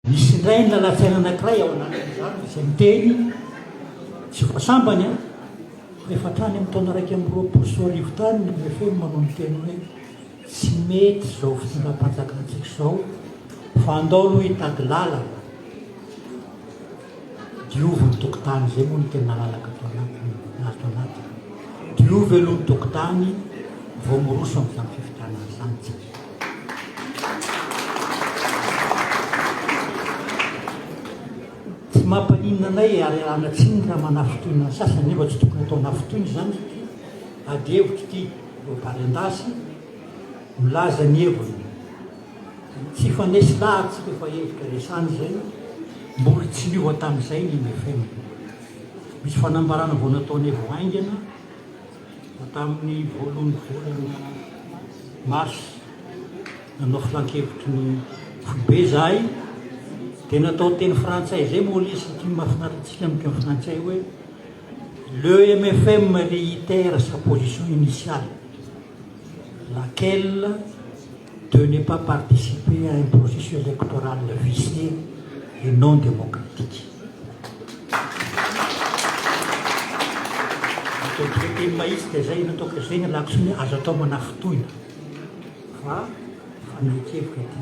Misy indray ny lalan-tsaina anankiray ao anatin'izany izay miteny, tsy vao sambany an, fa efa hatrany amin'ny taona 2021 tany ny MFM no niteny hoe tsy mety izao fitondram-panjakantsika izao fa andao aloha hitady lalana. Diovy ny tokotany, izay moa no teny malalaka ato anatiny, ato anatiny. Diovy aloha ny tokotany vao miroso amin'izany fifidianana izany tsika. Tsy mampaninona anay ary ialana tsiny raha manafintohina ny sasany nefa tsy tokony atao nafintohina izany satria ady hevitra ity, ireo bary an-dasy milaza ny heviny. Tsy hifanesy lahatra tsika fa hevitra resahana izay, mbola tsy niova tamin'izay ny mfm. Misy fanambarana vao nataonay vao haingana fa tamin'ny voalohan'ny volana mars nanao filankevitry ny foibe izahay dia natao teny frantsay izay moa ilay izy satria mahafinaritra antsika ny miteny frantsay hoe le mfm réitère sa position initiale laquelle de ne pas participer à un processus électoral vicié et non démocratique. Ataontsika teny mahitsy dia izay nataoko izay ny alako tsiny hoe aza atao manafintohina fa fanehoan-kevitra ity.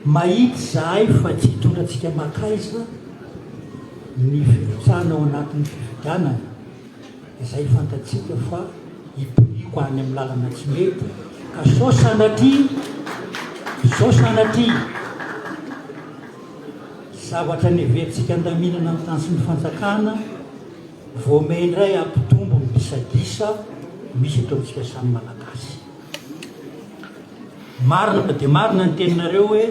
Mahitsy izahay fa tsy hitondra antsika makaiza ny firotsahana ao anatin'ny fifidianana. izay fantatsika fa hiporiako any amin'ny lalana tsy mety ka sao sanatria, sao sanatria zavatra neverintsika andaminana ny tany sy ny fanjakana vao may indray hampitombo ny disadisa misy eto amintsika samy Malagasy. Marina dia marina ny teninareo hoe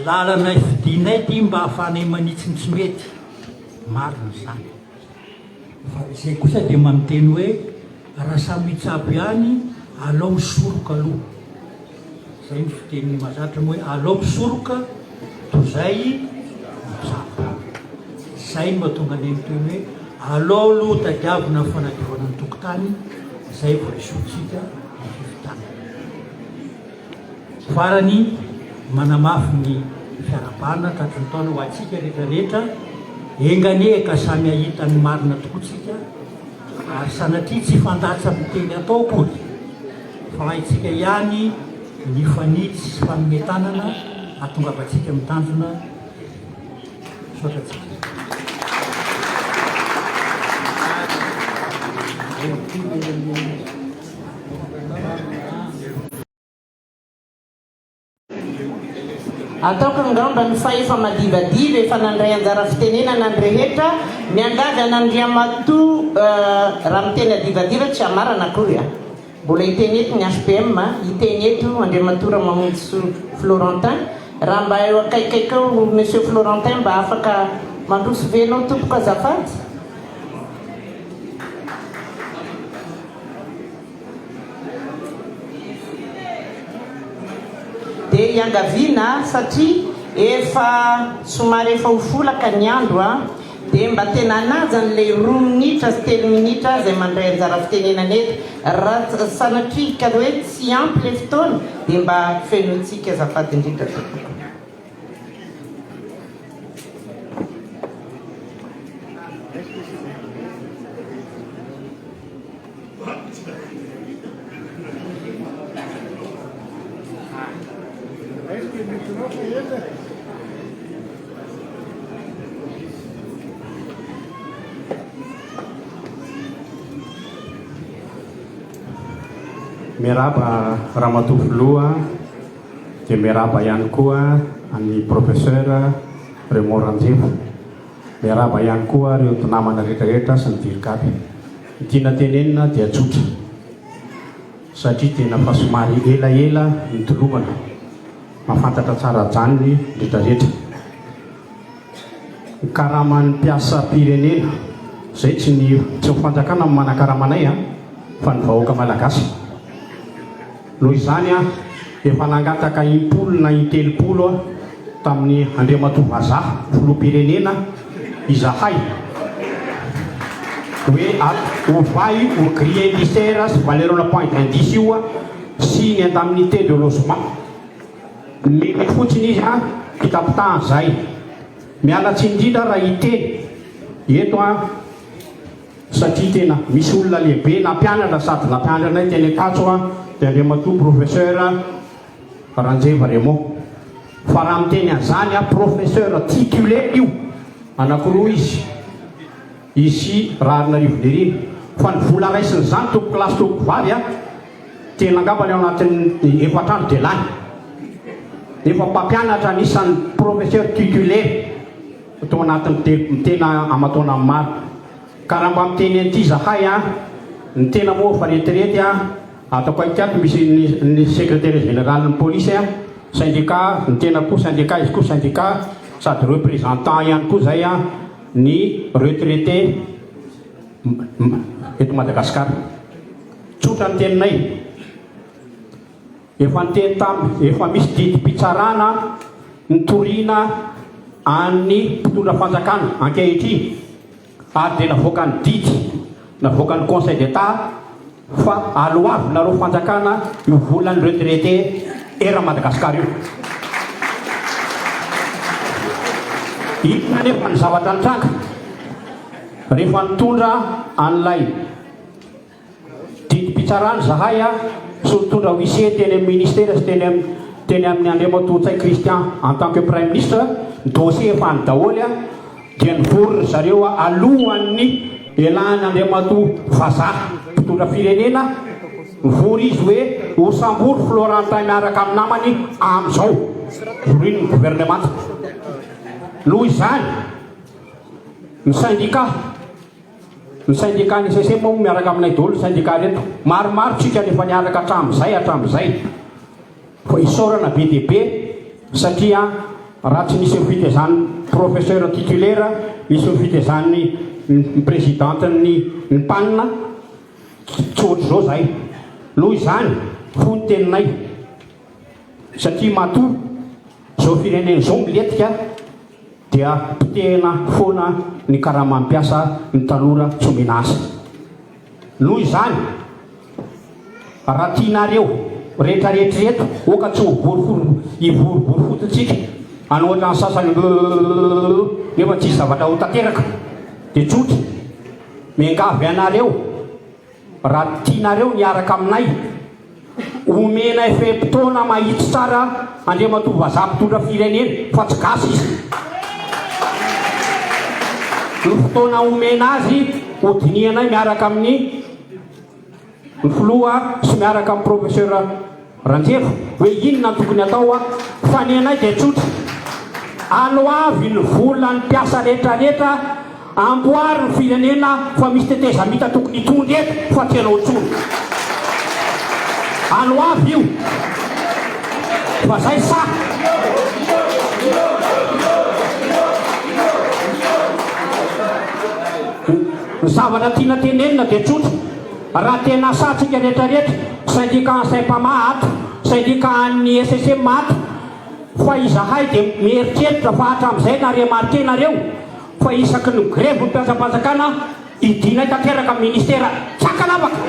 lalana fidinay ity mba hahafahanay manitsy ny tsy mety. Marina izany. Fa izay kosa dia mba miteny hoe raha samy mitsabo ihany alao misoroka aloha. Izay ny fiteny mahazatra moa hoe alao misoroka toy izay mitsabo. Izay no mahatonga anay miteny hoe alao aloha tadiavina ny fanadiovana ny tokotany izay vao esorintsika ny fifidianana. Farany, manamafy ny fiarahabana tratry ny taona ho antsika rehetra rehetra, enga anie ka samy hahita ny marina tokoa tsika, ary sanatria tsy hifandatsa amin'ny teny atao akory, fa haintsika ihany ny hifanitsy sy hifanome tanana hahatongavantsika amin'ny tanjona. Misaotra antsika. Ataoko angamba ny fa efa madivadiva efa nandray anjara fitenenana ny rehetra, miangavy an'Andriamatoa raha miteny adivadiva tsy hamarana akory a! Mbola hiteny eto ny HPM, hiteny eto Andriamatoa Ramamonjisoa Florentin, raha mba eo akaikikaiky eo Monsieur Florentin mba afaka mandroso ve ianao tompoko azafady? Dia iangaviana satria efa somary efa ho folaka ny andro an, dia mba tena hanaja an'ilay roa minitra sy telo minitra izay mandray anjara fitenenana eto. Raha sanatria ka hoe tsy ampy ilay fotoana dia mba fenointsika azafady indrindra tompoko. Miarahaba Ramatoa Filoha dia miarahaba ihany koa an'i Professeur Raymond Ranjeva. Miarahaba ihany koa ireo mpinamana rehetra rehetra sy ny dircab. Ny tiana tenenina dia tsotra satria tena fa somary elaela ny tolomana, mahafantatra tsara jany ny rehetra rehetra. Ny karaman'ny mpiasam-pirenena, izay tsy ny tsy ny fanjakana no manakarama anay an, fa ny vahoaka malagasy. Noho izany aho efa nangataka impolo na intelopolo aho tamin'i Andriamatoa Vazaha filoham-pirenena izahay hoe ovay ho grille indiciaire sy valeur na point d'indice io sy ny indemnité de logement. Mety fotsiny izy an, pitapitahana izay. Miala tsiny indrindra raha hiteny eto an, satria tena misy olona lehibe nampianatra sady nampiandry anay teny Ankatso an, dia Andriamatoa Professeur Ranjeva Raymond. Fa raha miteny an'izany an, Professeur titulaire io, anankiroa izy, izy sy Raharinarivo Nirina. Fa ny vola raisin'izany tompokolahy sy tompokovavy an, Tena angambany ao anatin'ny efatr'andro dia lany. Nefa mpampianatra anisan'ny professeur titulaire tao anatin'ny telo tena aman-taonany maro. Ka raha mba miteny an'ity izahay an, ny tena moa efa retirety an, ato akaiky ato misy ny ny secrétaire général ny police an, syndicat, ny tena koa syndicat, izy koa syndicat, sady représentant ihany koa izay an, ny retraité eto Madagasikara. Tsotra ny teninay. Efa niteny tam, efa misy didim-pitsarana nitoriana an'ny mpitondra fanjakana ankehitriny ary dia navoaka ny didy navoakan'ny Conseil d'Etat fa aloavinareo fanjakana io volan'ny retraité eran'i Madagascar io. Inona anefa ny zavatra nitranga rehefa nitondra an'ilay Didim-pitsarana izahay a, sy nitondra huissier teny amin'ny ministera sy teny amin'ny teny amin'ny Andriamatoa Ntsay Christian en tant que Praiminisitra, ny dossier efa any daholo a, dia nivory ry zareo a alohan'ny hialan'ny Andriamatoa vazaha mpitondra firenena, nivory izy hoe hosambory Florentin miaraka amin'ny namany amin'izao, vorian'ny governemanta. Noho izany, ny syndicat. Ny syndicat ny SSM moa miaraka aminay daholo ny syndicat reto. Maromaro tsika no efa niaraka hatramin'izay hatramin'izay. Fa isaorana be dia be satria raha tsy nisy ny fitezan'ny professeur titulaire, nisy ny fitezan'ny ny présidente-n'ny ny PAN, tsy ohatr'izao zahay. Noho izany, hoy ny teninay, satria matoa izao firenena izao milentika, Dia potehina foana ny karaman'ny mpiasa, ny tanora tsy omena asa. Noho izany, raha tianareo rehetrarehetra ireto, oka tsy ho vory hivorivory fotsiny tsika, hanao ohatran'ny sasany nefa tsisy zavatra ho tanteraka, dia tsotra, miangavy anareo, Raha tianareo ny hiaraka aminay, omenay fe-potoana mahitsy tsara Andriamatoa Vazaha mpitondra firenena fa tsy gasy izy. Ny fotoana omena azy hodinihanay miaraka amin'ny ny filoha sy miaraka amin'ny professeur Ranjeva hoe inona no tokony atao fa ny anay dia tsotra, aloavy ny volan'ny mpiasa rehetra rehetra, amboary ny firenena fa misy tetezamita tokony hitondra eto fa tsy ianao intsony. Aloavy io fa zay sahy. Ny zavatra tiana tenenina dia tsotra. Raha tena sahy tsika rehetra rehetra, syndicat an'ny Sempama ato, syndicat an'ny SSM ato, fa izahay dia mieritreritra fa hatramin'izay na remarquer nareo fa isaky ny migrevy ny mpiasam-panjakana idinay tanteraka ny ministera tsy ankanavaka.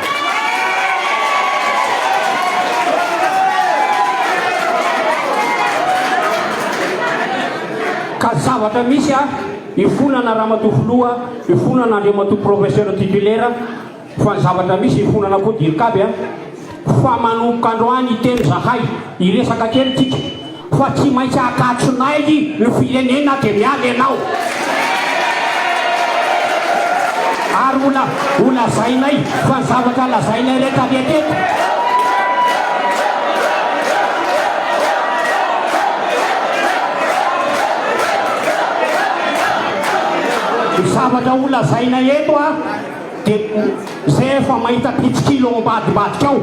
Ka zavatra misy a, ifonana Ramatoa Filoha, ifonana Andriamatoa Professeur titulaire, Fa ny zavatra misy ifonana koa dircab a! Fa manomboka androany hiteny zahay, hiresaka kely tsika, fa tsy maintsy akatsonay ny firenena dia miala ianao. Ary ho ho lazainay fa ny zavatra lazainay rehetra rehetra eto, ny zavatra ho lazainay eto a, Dia zay efa mahita mpitsikilo ao ambadimbadika ao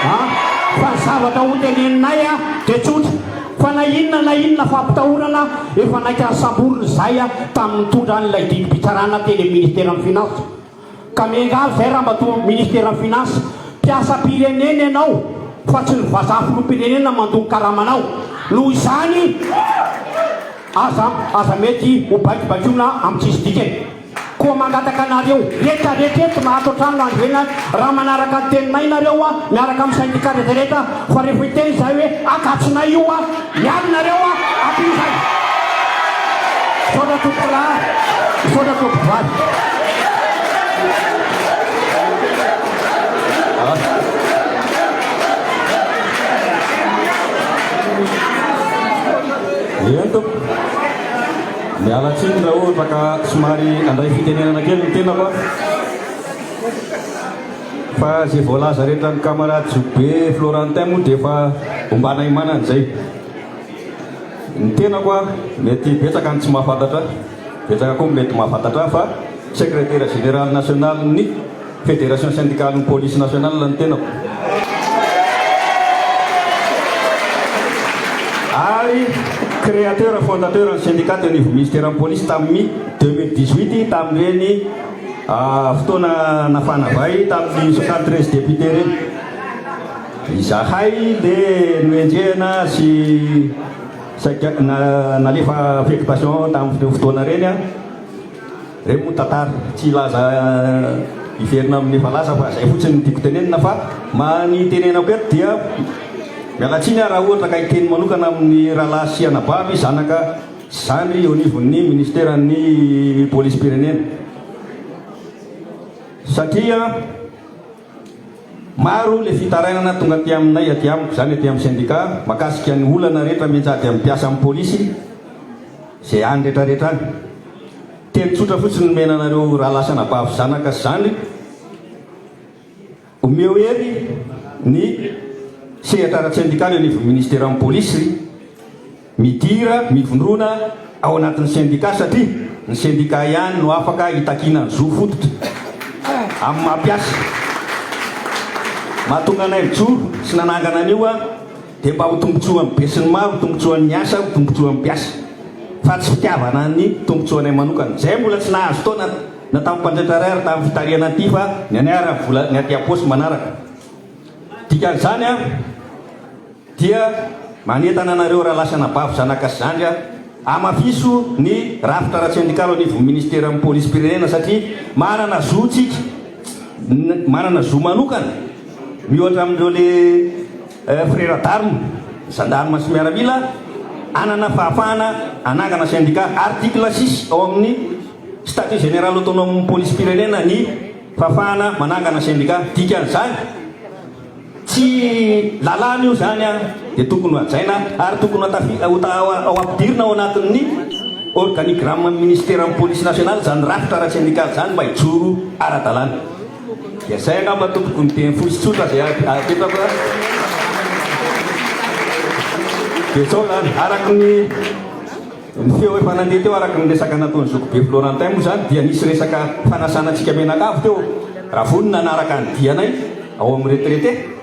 a! Fa ny zavatra ho teneninay a dia tsotra, fa na inona na inona fampitahorana efa naika nisamborina izahay a tamin'ny nitondra an'ilay didim-pitsarana teny amin'ny ministeran'ny finance. Ka miangavy izay ramatoa ministeran'ny finance, mpiasam-pirenena ianao fa tsy ny vazaha filoham-pirenena mandoa ny karamanao. Noho izany aza aza mety ho baikobaikoina amin'ny tsisy dikany. Koa mangataka anareo rehetra rehetra eto na ato an-trano na any ivelany raha manaraka ny teninay nareo a, miaraka amin'ny syndicat rehetra rehetra fa rehefa hiteny izahay hoe akatsonay io a, miala nareo a, ampio izay. Misaotra tompokolahy, misaotra tompovavy. Eny tompoko. Miala tsiny raha ohatra ka somary handray fitenenana kely ny tenako a. Fa izay voalaza rehetra ny camarade Zokibe Florentin moa dia efa ombanay manana izay. Ny tenako a, mety betsaka ny tsy mahafantatra ahy, betsaka koa ny mety mahafantatra ahy fa Secrétaire Général National ny Fédération Syndicale ny Police Nationale ny tenako. Ary créateur fondateur ny syndicat teo anivon'ny Ministeran'ny Polisy tamin'ny 2018 tamin'ireny fotoana nafana vay tamin'ny 73 députés ireny. Izahay le nohenjehina sy saika nalefa affectation tamin'ireo fotoana ireny an. Ireny moa tantara, tsy hilaza hiverina amin'ny efa lasa fa izay fotsiny no tiako tenenina fa ma ny tenenako eto dia miala tsiny aho raha ohatra ka hiteny manokana amin'ny rahalahy sy anabavy, zanaka sy zandry eo anivon'ny ministeran'ny polisim-pirenena satria Maro le fitarainana tonga aty aminay aty amiko zany aty amin'ny syndicat makasika ny olana rehetra mianjady amin'ny mpiasa amin'ny polisy zay any rehetra rehetra any. Teny tsotra fotsiny nomena anareo rahalahy sy anabavy zanaka sy zandry, omeo hery ny sehatra ara-tsendikaly eo anivon'ny ministeran'ny polisy ry. Midira, mivondrona ao anatin'ny sendika satria ny sendika ihany no afaka hitakiana ny zo fototra amin'ny maha mpiasa. Mahatonga anay mijoro sy nanangana an'io dia mba ho tombontsoan'ny besinimaro, ho tombontsoan'ny asa, ho tombontsoan'ny mpiasa fa tsy fitiavana ny tombontsoanay manokana. Izay mbola tsy nahazo taona na tamin'ny mpanjaitra iray ary tamin'ny fitarihana an'ity fa ny anay ary vola ny aty am-paosy manaraka. Dikan'izany Dia manentana anareo rahalahy sy anabavy, zanaka sy zandry aho, hamafiso ny rafitra ara-tsendikaly eo anivon'ny ministeran'ny polisim-pirenena satria manana zo tsika, manana zo manokana mihoatra amin'ireo le frères d'armes, gendarmes sy miaramila, hanana fahafahana hanangana syndicat. Article six ao amin'ny statut général autonome ny polisim-pirenena ny fahafahana manangana syndicat. Dikan'izany. Tsy lalàna io izany an, dia tokony ho hajaina ary tokony ho ho ampidirina ao anatin'ny organigramme-n'ny ministeran'ny police nationale izany rafitra ara-tsendikaly izany mba hijoro ara-dalàna. Dia izay angamba tompoko ny teny fohy sy tsotra izay apetrako an. Dia izao izany, araka ny ny feo efa nandeha teo, araka ny resaka nataon'i Zokibe Florentin moa izany dia nisy resaka fanasana antsika mianakavy teo, raha vonona hanaraka ny dianay. Ao amin'ny retraite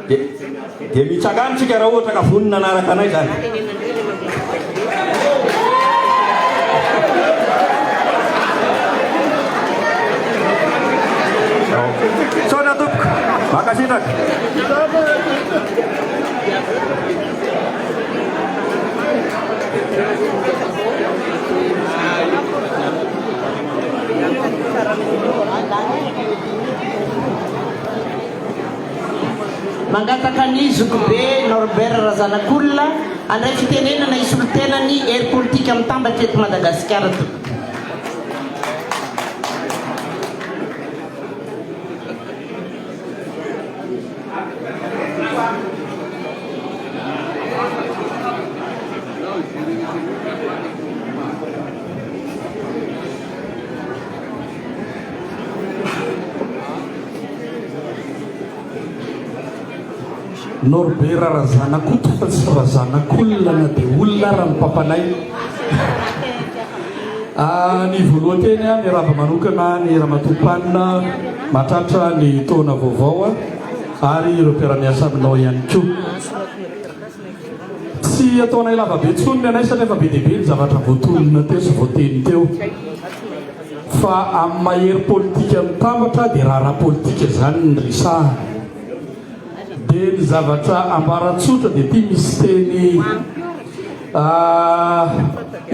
dia dia mitsangana tsika raha ohatra ka vonona hanaraka anay zany. Misaotra tompoko. Mankasitraka. Mangataka ny Zokibe Norbert Razanakolona handray fitenenana hisolo tena ny hery politika mitambatra eto Madagasikara tompoko. Norbert Razanakoto fa tsy Razanakolona na dia olona ara ny papanay. Ah, ny voalohan-teny ah, miarahaba manokana ny Ramatoa Mpanina mahatratra ny taona vaovao ah, ary ireo mpiara-miasa aminao ihany koa. Tsy ataonay lava be intsony ny anay satria efa be dia be ny zavatra voatonona teo sy voateny teo. Fa amin'ny maha hery politika mitambatra dia raharaha politika izany ny resahana. Dia ny zavatra ambara tsotra dia ity misy teny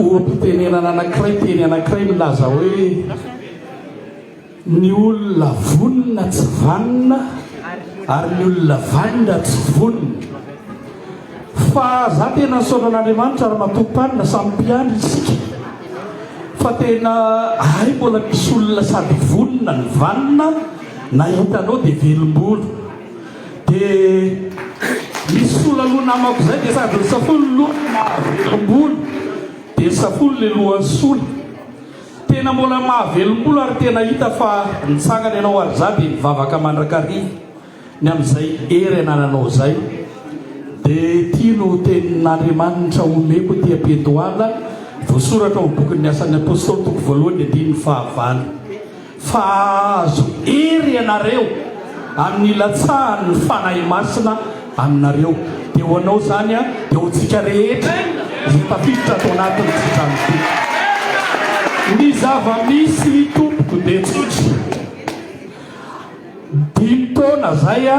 oha-pitenenana anankiray, teny anankiray milaza hoe ny olona vonona tsy vanona ary ny olona vanona tsy vonona. Fa za tena nisaotra an'Andriamanitra Ramatoa Mpanina, samy mpiandry isika. Fa tena hay mbola misy olona sady vonona ny vanona nahita anao dia velom-bolo. Dia misy sola loha namako izay dia sady nisafoa ny lohany no mahavelom-bolo. Dia nisafoa ilay lohan'i sola. Tena mbola mahavelom-bolo ary tena hita fa nitsangana ianao ary izaho dia nivavaka mandrakariva. Ny amin'izay hery anananao izay, dia ity no tenin'Andriamanitra omeko ety am-piandohana, voasoratra ao amin'ny bokin'ny Asan'ny Apostoly toko voalohany andininy fahavalo, Fa hahazo hery ianareo amin'ny hilatsahan'ny Fanahy Masina aminareo. Dia ho anao izany, dia ho antsika rehetra izay tafiditra ato anatin'ity trano ity. Ny zava-misy tompoko dia tsotra. Dimy taona zay a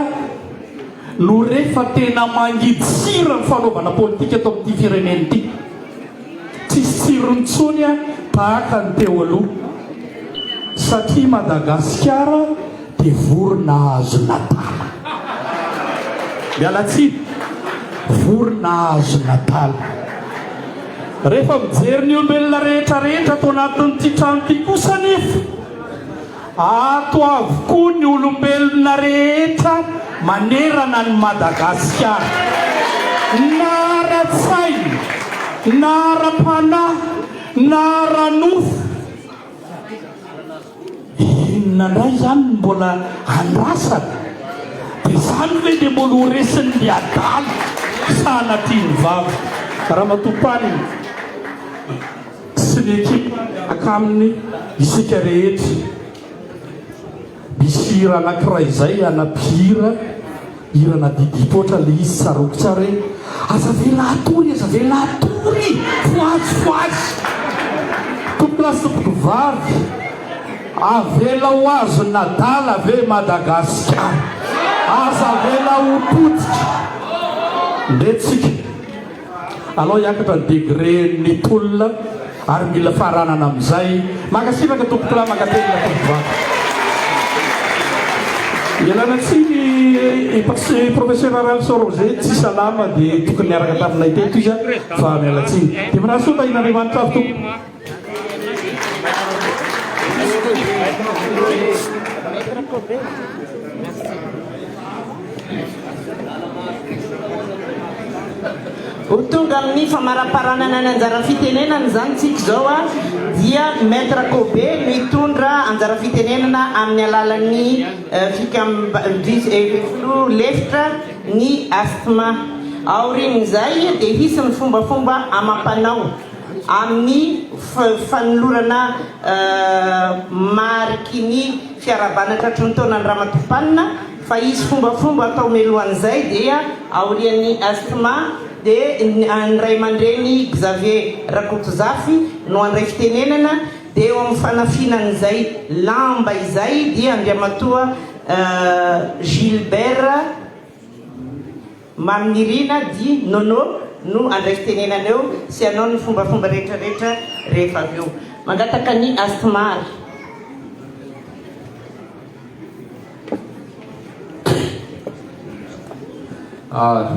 no re fa tena mangidy sira ny fanaovana politika eto amin'ity firenena ity. Tsisy tsirony intsony a tahaka ny teo aloha. Satria Madagasikara dia vorona azon'adala. Miala tsiny, vorona azon'adala. Rehefa mijery ny olombelona rehetra rehetra ato anatin'ity trano ity kosa anefa, Ato avokoa ny olombelona rehetra manerana an'i Madagasikara. Na ara-tsaina, na ara-panahy, na ara-nofo. Inona indray izany no mbola andrasana? Dia izany ve dia mbola ho resin'ny adala sanatria ny vava? Ramatoa Mpanina. Sy ny ekipa miaraka aminy isika rehetra. Misy hira anakiray izay ana mpihira, hirana Didi Poatra ilay izy tsaroako tsara hoe, Aza avela hatory, aza avela hatory, fohazy, fohazy. Tompokolahy sy tompokovavy, avela ho azon'adala ve Madagasikara? Aza avela ho potika. Ndeha tsika. Alao hiakatra ny degré ny tolona ary mila faranana amin'izay. Mankasitraka tompokolahy, mankatelina tompovavy. Ialana tsiny i Professeur Ralison Roger tsy salama dia tokony niaraka taminay teto izy fa miala tsiny. Dia mirary soa tahin'Andriamanitra avy tompoko. Ho tonga amin'ny famaraparanana ny anjara fitenenana izany tsika izao dia Maître Kobe no hitondra anjara fitenenana amin'ny alalan'ny filoha lefitra ny Asthma. Aorian'izay dia hisy ny fombafomba amam-panao. Amin'ny fanolorana mariky ny fiarahabana tratry ny taona an'i Ramatoa Panina fa hisy fombafomba atao mialohan'izay dia aorian'ny Asthma dia ny ray aman-dreny Xavier Rakotozafy no handray fitenenana dia eo amin'ny fanafiana an'izay lamba izay dia Andriamatoa Gilbert Maminirina dit Nono no handray fitenenana eo sy hanao ny fombafomba rehetra rehetra rehefa avy eo. Mangataka ny Asthma ary. Ah,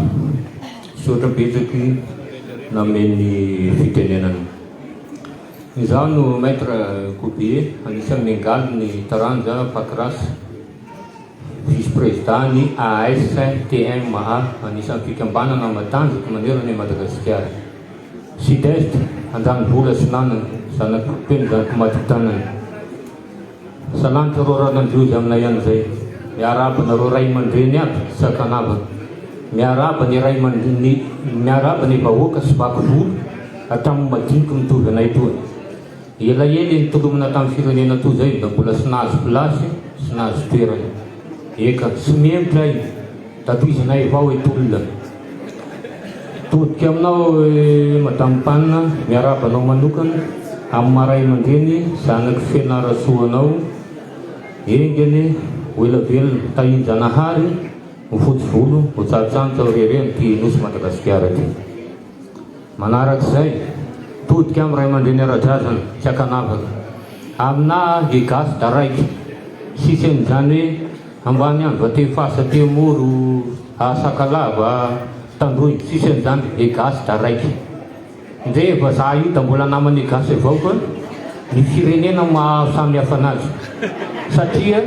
misaotra betsaky nanome ny fitenenana. Izaho no Maître Kobier, anisan'ny miangaly ny taranja Pancrace. Vice Président ny ASTMA, anisan'ny fikambanana matanjaka manerana i Madagasikara. Sud Est, Andranovola sy Lanana, zanak'i Feno zanak'i Matitanana. Salanitra reo Ranandrozy aminay any zay. Miarahaba anareo ray aman-dreny aby tsy ankanavaka. Miarahaba ny ray aman ny miarahaba ny vahoaka sy vaky volo hatramin'ny madiniky mitovy anay toa. Ela ela nitolomana tamin'ny firenena toa izay da mbola tsy nahazo place sy nahazo toerana. Eka, tsy mihemotra ay, da tohizanay avao e tolona. Todika aminao e Madame Pan, miarahaba anao manokana amin'ny maha ray aman-dreny zanak'i Fianarantsoa anao. Enga anie ho ela velona, tahin-janahary, ho fotsy volo, ho tsatsantra, ho rehareha amin'ity Nosy Madagasikara ity. Manarak'izay, todika amin'ny ray aman-dreny ara-drazana, tsy ankanavaka. Aminà i gasy da raiky. Tsisy an'izany hoe ambany andro aty fasa aty moro a sakalava tandroy, tsisy an'izany, i gasy da raiky. Ndre vazaha io da mbola naman'i gasy avao koa. Ny firenena maha samy hafa anazy. Satria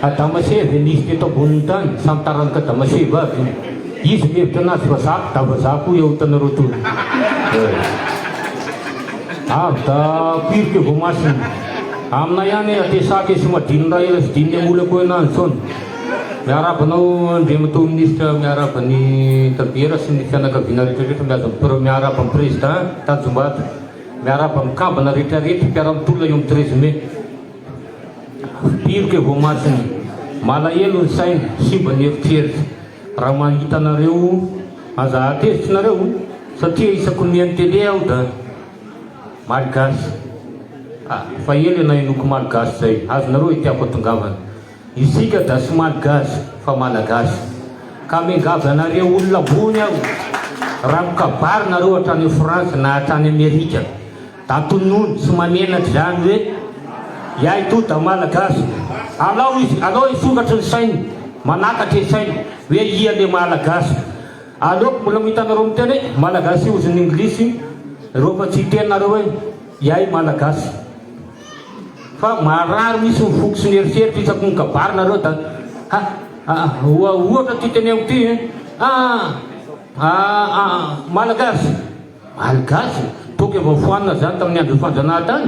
Adama sy Eva nisy teto ambonin'ny tany, samy taranak'i Adama sy Eva avy io. Izy mihevitra anazy vazaha, da vazaha koa eo hitanareo toa. Avy da pirika voamasina. Aminay any atesake sy madin'ny Rahela sy din'ny Amola koa enany tsony. Miarahaba anao Andriamatoa Minisitra, miarahaba ny Tabiera sy ny fianakaviana rehetra rehetra, miarahaba ny Président Tanjombato. Miarahaba mikambana rehetra rehetra mpiara-mitolona eo amin'ny 13 mai. Biroka e Voamasina. Malahelo ny saina, simba ny eritreritra. Raha mahita anareo aza tezitra nareo satria isaky ny mihaino télé aho da Malgasy. Ah, fa ela nahenoako Malgasy zay. Azonareo itiako atongavana. Isika da tsy malgasy fa malagasy. Ka miangavy anareo olona ambony aho, raha mikabary nareo hatrany France na hatrany Amerika, da tonony tsy mamenatra izany hoe iay to da malagasy. Alao izy, alao hisokatry ny sainy, manakatry ny sainy hoe ia le malagasy. Aleoko mbola mahita anareo miteny hoe malagasy hozy ny inglisy, reo fa tsy hiteny nareo hoe iay malagasy. Fa marary mihitsy ny foko sy ny eritreritra isaky ny kabary nareo da ha ha ohatra ty teneniko ty eh ah ah ah malagasy malgasy toaka efa foanina zany tamin'ny andron'ny fanjanahantany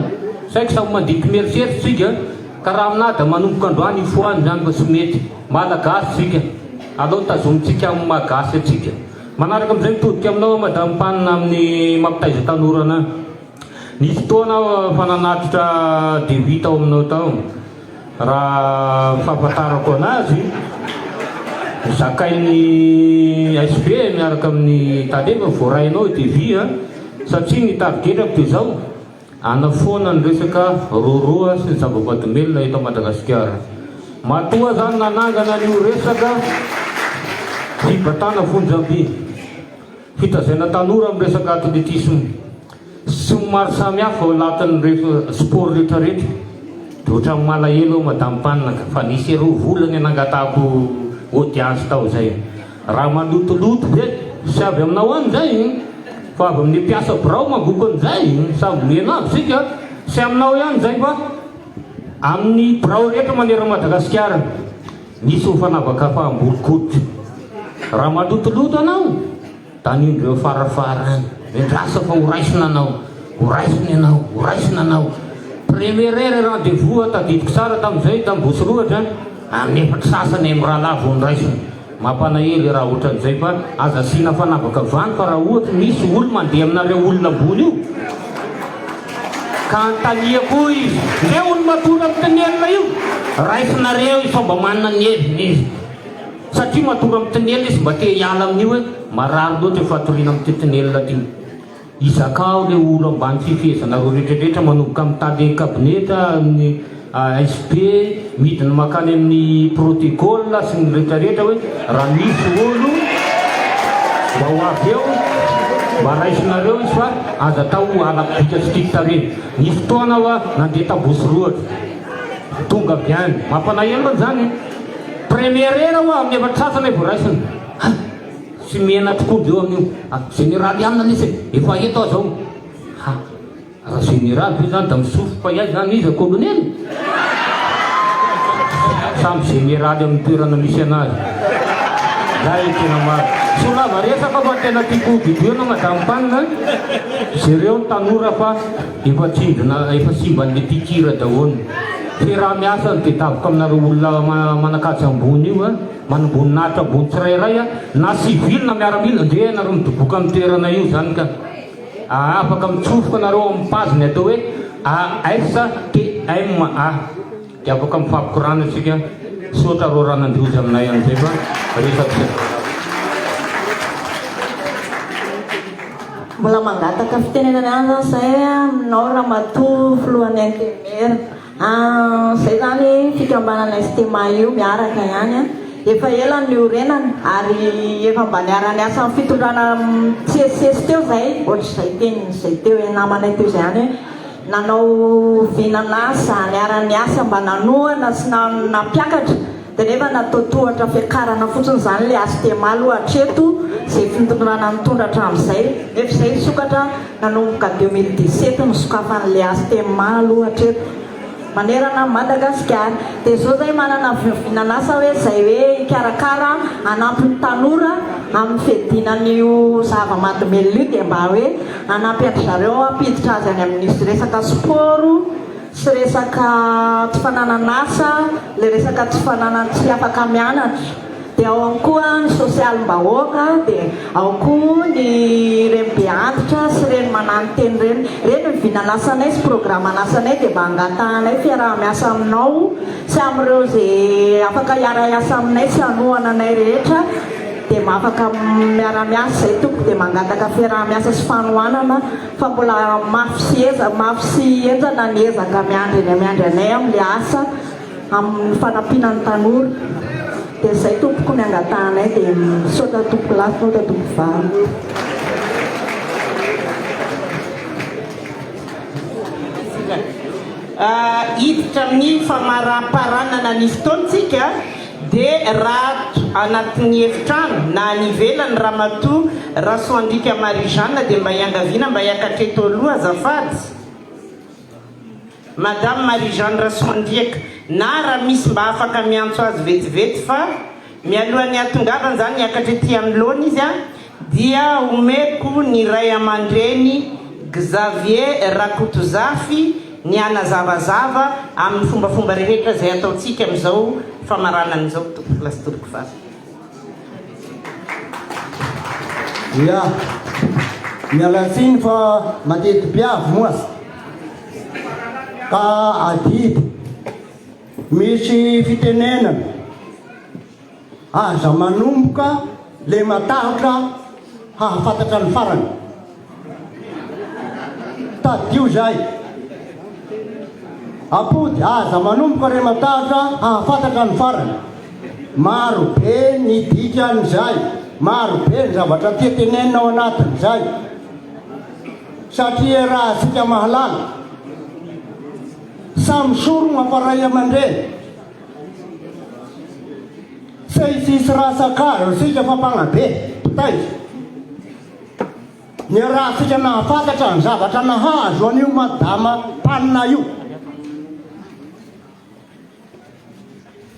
saiky samy mandiniky mieritreritra tsika ka raha aminah da manomboka androany io foany zany fa tsy mety malagasy tsika aleo tazomintsika amin'ny maha gasy antsika manaraka amizay mitodika aminao madame mpanina amin'ny mampitaiza tanora anah Nisy fotoana aho efa nanatitra devis tao aminao tao. Raha ny fahafantarako anazy, zakain'ny SB miaraka amin'ny tale fa voarainao io devis a, satria ny tarigetrako dia izao, hanafoana ny resaka rôrô sy ny zava-mahadomelina eto Madagasikara. Matoa zany nanangana an'io resaka fibatana fonjam-by. Fitazaina tanora amin'ny resaka atletisme sy ny maro samihafa ao anatin'ny resaka sport rehetra rehetra dia ohatran'ny malahelo aho madame Panina ka fa nisy roa volana nangatahako audience tao izay raha malotoloto ve sy avy aminao any izay fa avy amin'ny mpiasa birao mangoko an'izay samy mena aby isika sy aminao ihany izay fa amin'ny birao rehetra manerana Madagasikara Misy ny fanavakavaham-bolon-koditra. Raha malotoloto anao, danindro eo farafara any. Miandrasa fa ho raisina anao. Ho raisina ianao, ho raisina anao. Première heure rendez-vous tadidiko tsara tamin'izay tamin'ny Bosorohatra, amin'ny efatra sasany amin'ny rahalahy vao noraisina. Mampanahelo raha ohatran'izay fa aza asiana fanavakavahana fa raha ohatra misy olo mandeha aminareo olona ambony io ka anontania koa izy nde olo matory amin'ny tinelina io raisinareo izy fa mba manana ny heviny izy satria matory amin'ny tinelina izy mba te hiala amin'io hoe marary loatra io fatoriana amin'ity tinelina ity. Izakao le olo ambany fifehezanareo retraretra manomboka amin'ny tale kabinetra, amin'ny ASP, midina makany amin'ny protocole sy ny retraretra hoe raha misy olo mba ho avy eo mba raisinareo izy fa aza atao halako bika sy tiako tarehy. Nisy fotoana aho nandeha t'Ambosorohatra tonga avy any mampalahelo mantsy zany e! Première heure hoa amin'ny efatra sasany vao raisina. Tsy menatry koa ndreo amin'io. Ah, général ihany lesy e, efa eto aho zao. Ha, raha général ve zany da misofoka ihany zany iza colonel? Samy général amin'ny toerana misy anazy. Zay tena marina. Tsy ho lava resaka fa tena tiako ho madame Pan a. Jereo ny tanora fa efa tsindrona, efa simban'le pikira daholo. Fiaraha-miasa no tedaviko aminareo olona manan-kaja ambony io a. Manamboninahitra ambony tsirairay a, na civil na miaramila, ndeha ianareo midoboka amin'ny toerana io zany ka. Afaka mitsofoka nareo ao amin'ny page ny atao hoe ASTMA dia afaka mifampikorana isika, misaotra reo raha nandrozy aminay an'izay fa resaky sy. Mbola mangataka fitenenana ihany zany zay aminao ramatoa filohan'ny intérimaire. Izay izany fikambanana STMA io miaraka ihany an. Efa ela no niorenana ary efa mba niara-niasa amin'ny fitondrana nisesisesy teo izay, ohatr'izay tenin'izay teo namanay teo izay ihany hoe nanao vinan'asa, niara-niasa mba nanohana sy nampiakatra. Dia nefa natao tohatra fiakarana fotsiny izany ilay Astema aloha hatreto, izay fitondrana nitondra hatramin'izay. Nefa izay nisokatra nanomboka 2017 nisokafan'ilay Astema aloha hatreto manerana an'i Madagasikara. Dia izao izay manana vinan'asa hoe izay hoe hikarakara hanampy ny tanora amin'ny fiadiana an'io zava-mahadomelina io dia mba hoe hanampy an-dry zareo hampiditra azy any amin'ny resaka sport Tsy resaka tsy fananan'asa ilay resaka tsy fananan tsy afaka mianatra. Dia ao ihany koa ny sosialim-bahoaka, dia ao koa ny ireny be antitra sy ireny mananontena ireny. Ireny ny vinan'asanay sy programan'asanay dia mba angatahanay fiaraha-miasa aminao sy amin'ireo izay afaka hiara-hiasa aminay sy hanohana anay rehetra dia afaka miara-miasa izay tompoko dia mangataka fiaraha-miasa sy fanohanana. Fa mbola mafy sy eza mafy sy henjana ny ezaka miandry ny miandry anay amin'ilay asa amin'ny fanampiana ny tanora. Dia izay tompoko ny angatahanay dia misaotra tompoko lahy misaotra tompoko vavy. Hiditra amin'ny famaramparanana ny fotoantsika dia raha ato anatin'ny efitrano na any ivelany Ramatoa Rasoandriaka Marie Jeanne dia mba iangaviana mba hiakatra eto aloha azafady. Madame Marie Jeanne Rasoandriaka na raha misy mba afaka miantso azy vetivety fa mialohan'ny hahatongavany izany hiakatra ety anoloana izy dia omeko ny ray aman-dreny Xavier Rakotozafy ny hanazavazava amin'ny fombafomba rehetra izay ataontsika amin'izao famaranana izao tompokolahy sy tompokovavy. Ya, miala tsiny fa mateti-piavy moa ka adidy. Misy fitenenana, aza manomboka le matahotra hahafantatra ny farany. Tadidio izay. Ampody, aza manomboka re matahotra hahafantatra ny farany. Maro be ny dikan'izay, maro be ny zavatra tia tenenina ao anatin'izay. Satria raha tsika mahalala, samy sorogna fa ray aman-dreny. Tsy tsisy rasa-kazo isika fa mpanabe, mpitaiza. Niarahantsika nahafantatra ny zavatra nahazo an'io madama Panina io.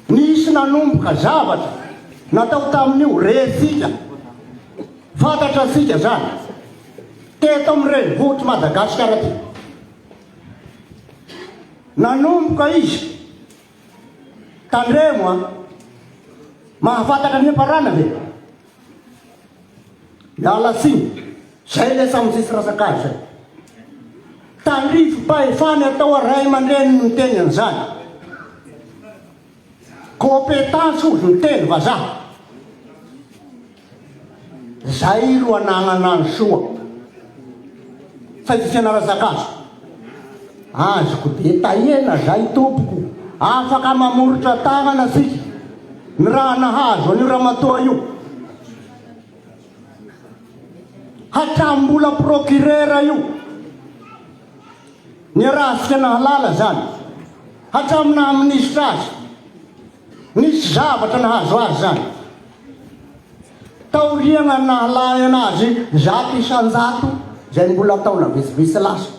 Nisy nanomboka zavatra natao tamin'io, rentsika, fantatratsika zany, teto amin'ny renivohitr'i Madagasikara aty. Nanomboka izy, tandremo an, mahafantatra ny hiafarana ve? Miala tsiny, zay le samy tsisy rasakazy zay. Tandrifim-pahefany atao ray aman-dreny no miteny an'izany. Compétence hozy ny teny vazaha. Zay ro anagnana ny soa. Fa tsy fianaran-tsakazo. Azoko detaillena zay tompoko. Afaka mamoritra tagnana tsika. Ny raha nahazo an'io ramatoa io. Hatramin'ny mbola procureur io. Niarahantsika nahalala zany. Hatramin'ny naha minisitra azy. Nisy zavatra nahazo azy zany. Taoriana ny nahalahana azy 100% izay mbola taona vitsivitsy lasa.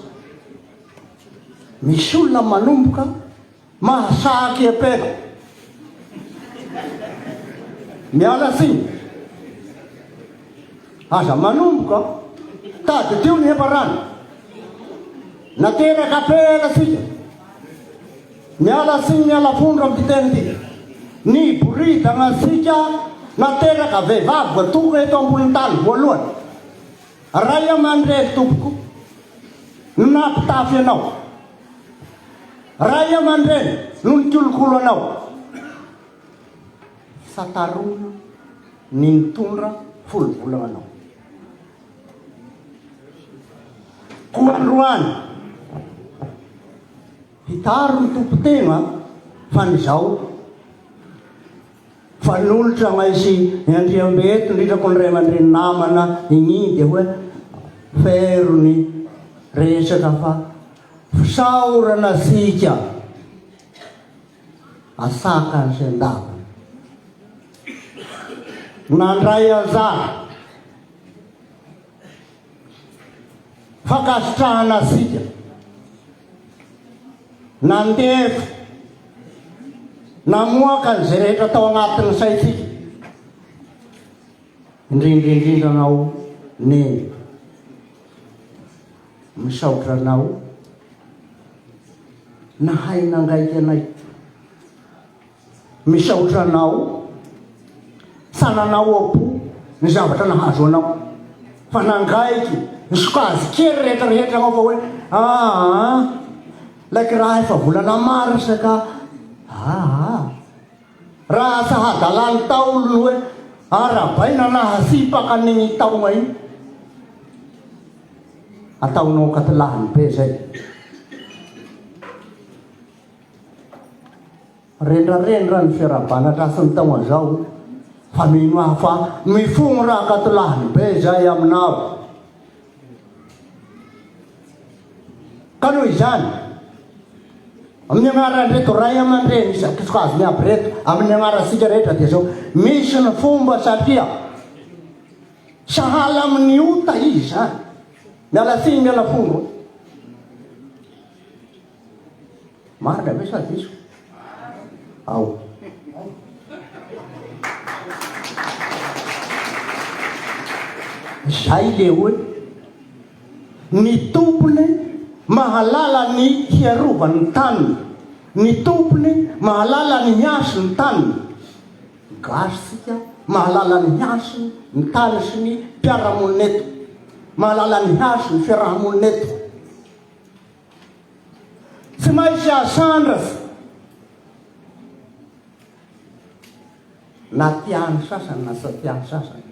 Misy olona manomboka mahasaky epela. Miala tsiny. Aza manomboka. Tadidio ny heparana. Nateraka apela tsika. Miala tsiny miala fondro amin'ity teny ity. Niboridana antsika nateraka vehivavy voatokana eto ambonin'ny tany voalohany. Ray aman-dreny tompoko no nampitafy anao. Ray aman-dreny no nikolokolo anao. Fantarona ny nitondra folo volana anao. Koa androany Hitaro ny Tompo tegna fa ny zao fanolotra maisy ny Andriambe eto indrindra ko ny ray aman-dreny namana igny dia hoe fero ny resaka fa fisaorana tsika asakany sy andavany. Nandray anjara. Fankasitrahana antsika. Nandefa, namoaka an'izay rehetra tao anatin'ny saintsika. Indrindra indrindra anao Neny. Misaotra anao nahay nangaiky anay. Misaotra anao fa nanao am-po ny zavatra nahazo anao fa nangaiky ny sokajy kely rehetra rehetra anao fa hoe aa ilay kiraha efa volana mars ka aa raha tsy hadalan'ny taolo ny hoe arabaina nahasipaka an'igny taogna igny ataonao katilahiny be zay. Rendrarendra ny fiarahabana hatrafin'ny taogna zao fa mino aho fa mifogno raha katolahiny be zay aminao. Ka noho izany, amin'ny agnaran'ireto ray aman-dreny isan-kisokajiny aby reto, amin'ny agnarantsika rehetra dia zao, misy ny fomba satria sahala amin'ny ota izy zany. Miala tsiny miala fomba. Marina ve sa diso? Ao. Zay le hoe ny tompony mahalala ny hiarovany ny taniny, ny tompony mahalala ny hiasy ny taniny. Gasy tsika mahalala ny hasiny ny tany sy ny mpiara-monina eto, mahalala ny hasy ny fiaraha-monina eto. Tsy maintsy asandratra na tian'ny sasany na tsy tian'ny sasany.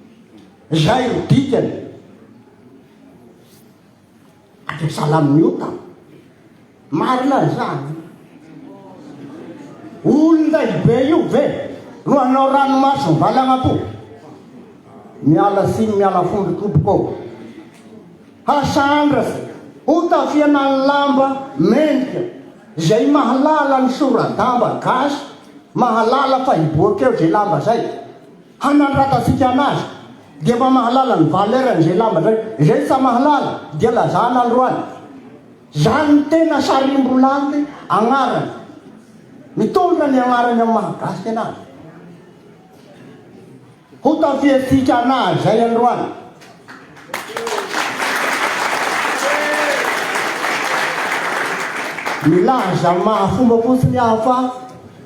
Izay no dikany. Dia sahala amin'ny ota. Marina izany. Olon-dehibe io ve no hanao ranomaso mivalagna-po? Miala tsiny miala fondro tompoko ô. Hasandratra ho tafiana ny lamba mendrika izay mahalala ny sora-damba gasy mahalala fa hiboaka eo izay lamba izay hanandratantsika anazy dia mba mahalala ny valeur an'izay lamba izay, izay tsa mahalala dia lazana androany zany ny tena sarimbolanty agnarany mitondra ny agnarany amin'ny maha gasy anazy. Ho tafiantsika anazy zay androany. Milaza maha fomba fotsiny aho fa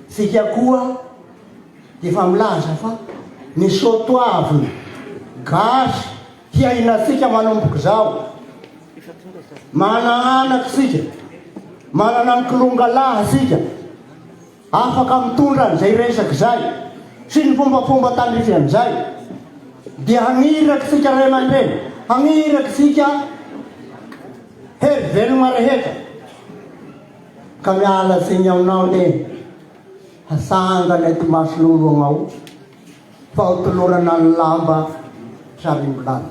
tsika koa efa milaza fa ny soatoavina gasy hiainantsika manomboka izao. Manana anaka isika, manana ny kilonga lahy isika. Afaka mitondra an'izay resaka izay sy ny fombafomba tandrify an'izay dia hagniraky tsika ray aman-dreny, hagniraky tsika hery velogna rehetra. Ka miala tsiny aminao anie hasangana eto imason'olo agnao. Fa ho tolorana ny lamba sarimbolana.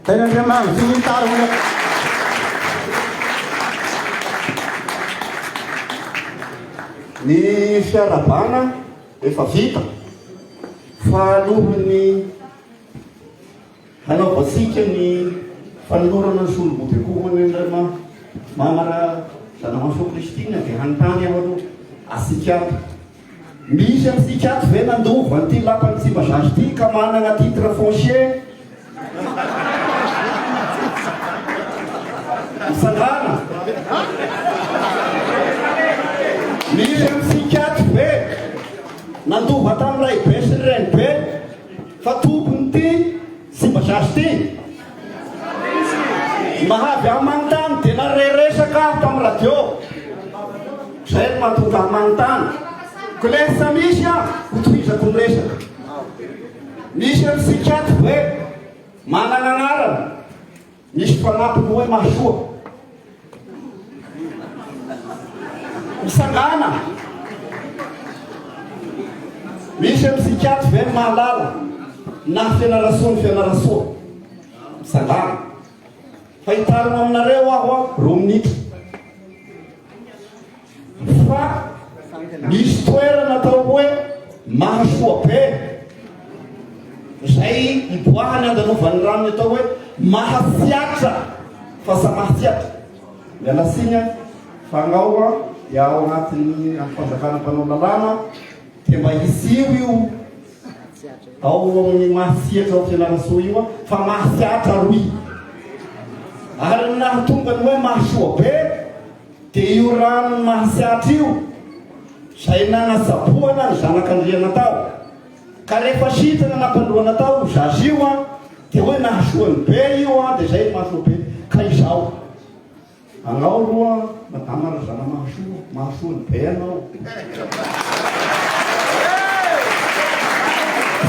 Tena Andriamanitra ny tariny. Ny fiarahabana efa vita fa alohan'ny hanaovantsika ny fanolorana ny solombodiakoho an'i Andriamama Razanamahasoa Christine dia hanontany aho aloha asika ato. Misy amintsika ato ve nandova an'ity lapan'i Tsimbazaza ity ka manana titre foncier? Mitsangàna. Misy amintsika ato ve nandova tamin'ny raibe sy ny renibe fa tompon'ity Tsimbazaza ity? Mahavy ahy manontany dia nare resaka aho tamin'ny radio. Zay no mahatonga ahy manontany. Klesa misy an, hotohizako ny resaka. Misy amintsika ato ve manana anarana misy fanampiny hoe Mahasoa? Misangana. Misy amintsika ato ve ny mahalala na Fianarantsoa ny Fianarantsoa? Misangana. Fa hitarina aminareo aho a, roa minitra. Fa misy toerana atao hoe Mahasoa be. Izay iboahany andalovan'ny rano ny atao hoe Mahasiatra fa sa Mahasiatra? Miala tsiny an, fa agnao an dia ao anatin'ny andrim-panjakana mpanao lalàna dia mba hisiho io ao amin'ny Mahasiatra ao Fianarantsoa io an, fa Mahasiatra roy. Ary ny nahatonga ny hoe Mahasoa be dia io ranon'i Mahasiatra io izay nanasaboana ny zanak'Andriana tao. Ka rehefa sitrana nampandroana tao io zaza io an, dia hoe nahasoa ny be io an, dia zay ny mahasoa be. Ka izao, anao roa madama Razanamahasoa, mahasoa ny be anao.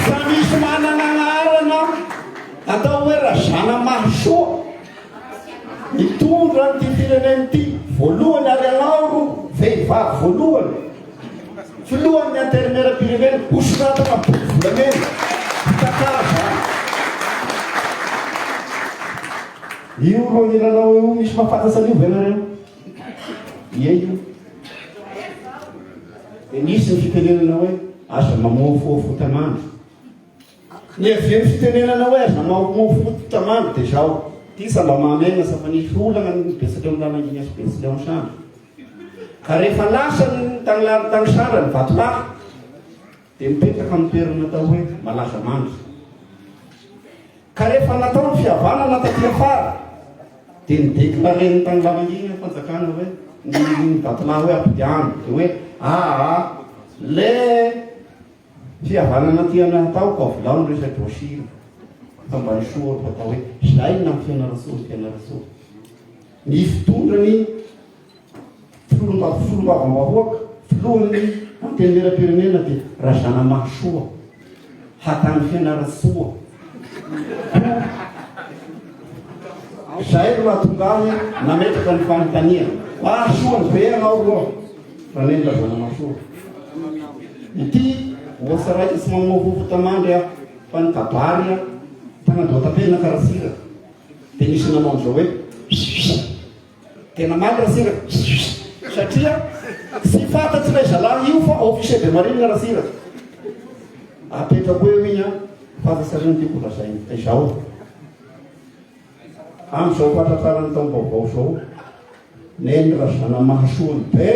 Fa misy manana anarana atao hoe Razanamahasoa mitondra an'ity firenena ity voalohany ary anao ro vehivavy voalohany. Filohan'ny Antenimierampirenena, hosoratana boky volamena, mpitantara izany. Io ro hiranao io, misy mahafantatra an'io ve nareo? Ie io. Dia nisy ny fitenenana hoe aza mamoafoafo tamandry. Ny havian'ny fitenenana hoe aza mamoafoafo tamandry dia izao, ity sa mba mahamenatra fa nisy olana ny betsaka eo amin'ny lalangina sy betsileo sandry. Ka rehefa lasa ny tany tany sara ny vatolahy dia mipetraka amin'ny toerana atao hoe malaza mandry. Ka rehefa natao ny fihavanana taty afara dia ni-declarer-n'ny tany lalangina ny fanjakana hoe ny vatolahy hoe ampodiano dia hoe aa le fihavanana tiana hatao ka avilao ny resa-droshira fa mba ny soa atao hoe zay na Fianarantsoa ny Fianarantsoa. Ny fitondrany Filoham-bahoaka, filohan'ny Antenimierampirenena dia Razanamahasoa Hatany Fianarantsoa. Koa izay no nahatonga ahy nametraka ny fanontaniana. Mahasoa ny be ianao roa, Raneny Razanamahasoa. Ity ohatsa raika tsy mamoa tamandry aho fa ny kabary tagnadoatapenaka Ratsiraka. Dia nisy nanao an'izao hoe Dia namaly Ratsiraka, satria tsy fantatr'ilay zalahy io fa officier de marine Ratsiraka. Apetrako eo iny an, fantatrareo ny tiako holazaina. Ka izao, amin'izao fahatratraran'ny taom-baovao izao, Neny Razanamahasoa be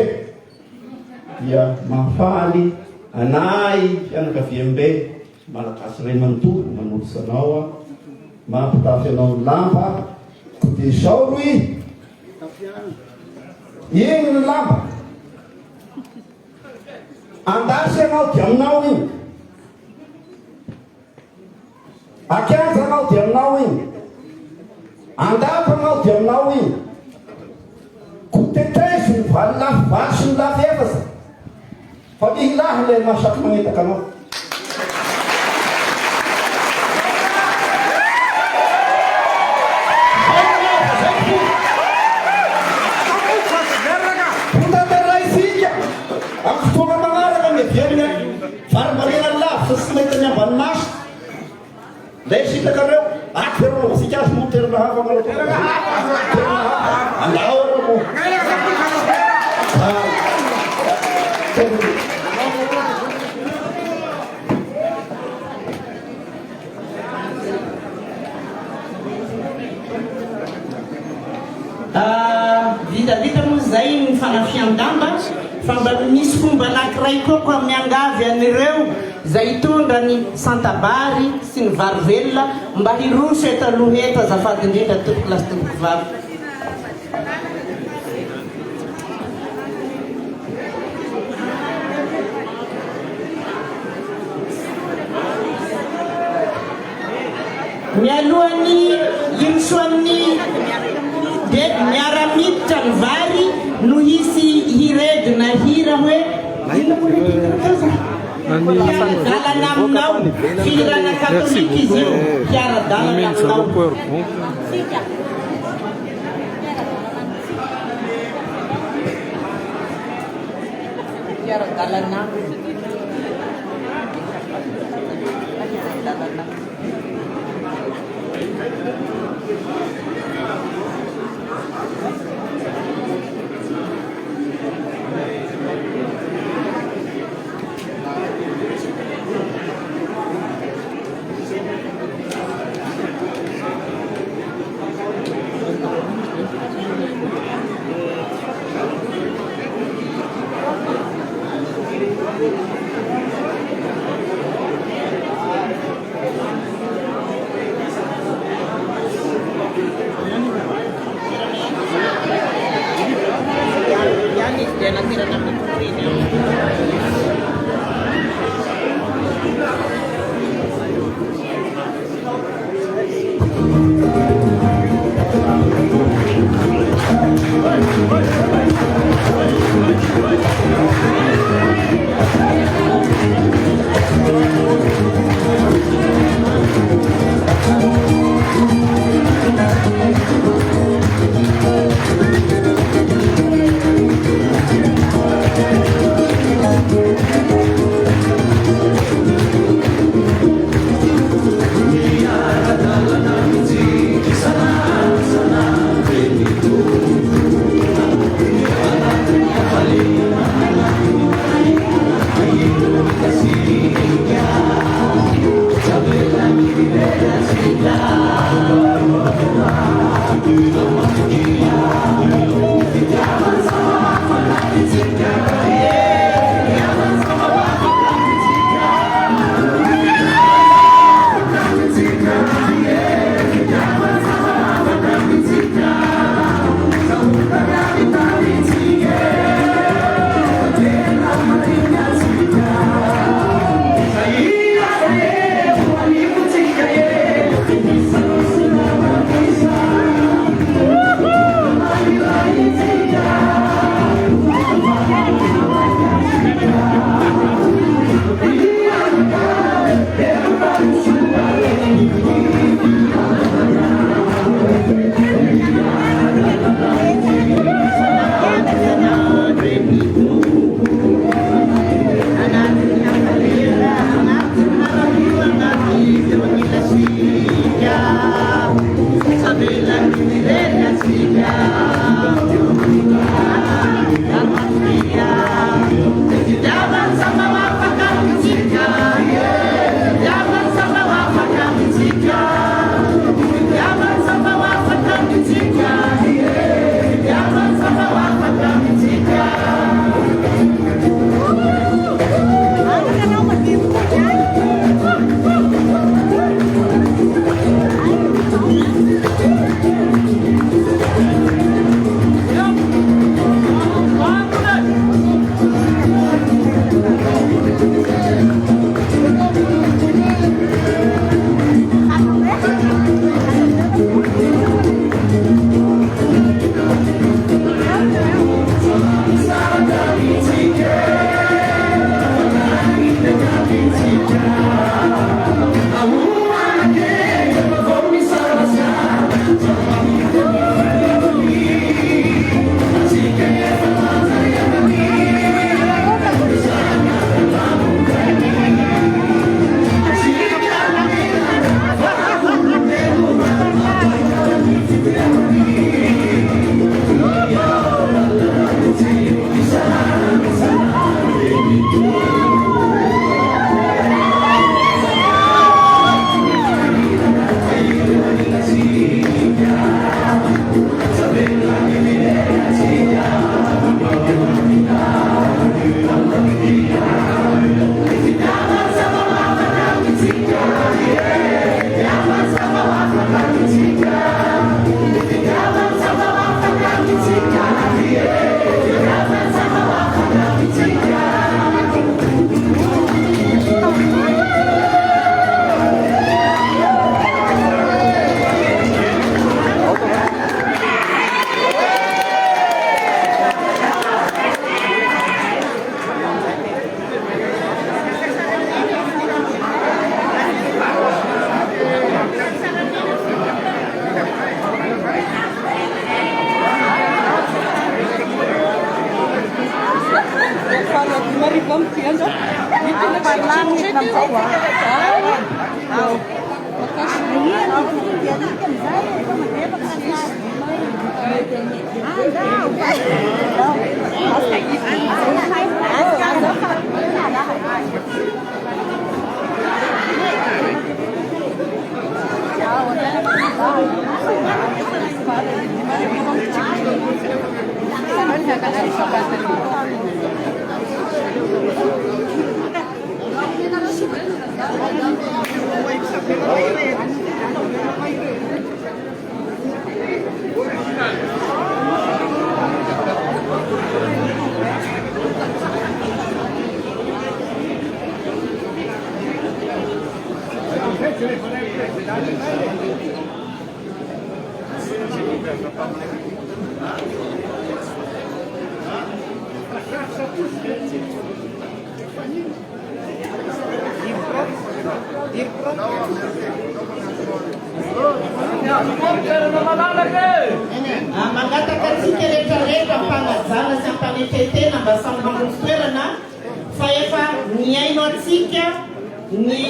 dia mahafaly anay fianakaviambe Malagasy iray manontolo manolotra anao aho, mampitafy anao ny lamba aho, koa dia izao ro i, iny ny lamba, andasy ianao dia aminao iny, akianja anao dia aminao iny, andapa anao dia aminao iny, koa tetezo ny valolafy valo sy ny lafy efatra. Fa lehilahy ilay mahasaky magnetaka anao. Hotantaraintsika amin'ny fotoana manaraka ny heveriny varimbariana lavitra sy mahita ny ambany maso. Ndray sitrakareo, ato ve nanaovantsika azy moa toerana hafa manao toerana hafa, andao areo moa. Vitavita moa izay ny fanafihan-damba fa mba misy fomba anankiray koa koa miangavy an'ireo izay hitondra ny santabary sy ny vary velona mba hiroso eto aloha eto azafady indrindra tompoko lahy sy tompoko vavy. Mialohan'ny hirosoan'ny dia miara-miditra ny vary no hisy hiredona hira hoe inona moa ilay titre teo za? Hiara-dalana aminao, fihirana katolika izy io, hiara-dalana aminao. Hiara-dalana aminy. Hiara-dalana aminy. Mangataka antsika rehetra rehetra am-panajana sy am-panetren-tena mba samy hamonjy toerana fa efa nihaino antsika ny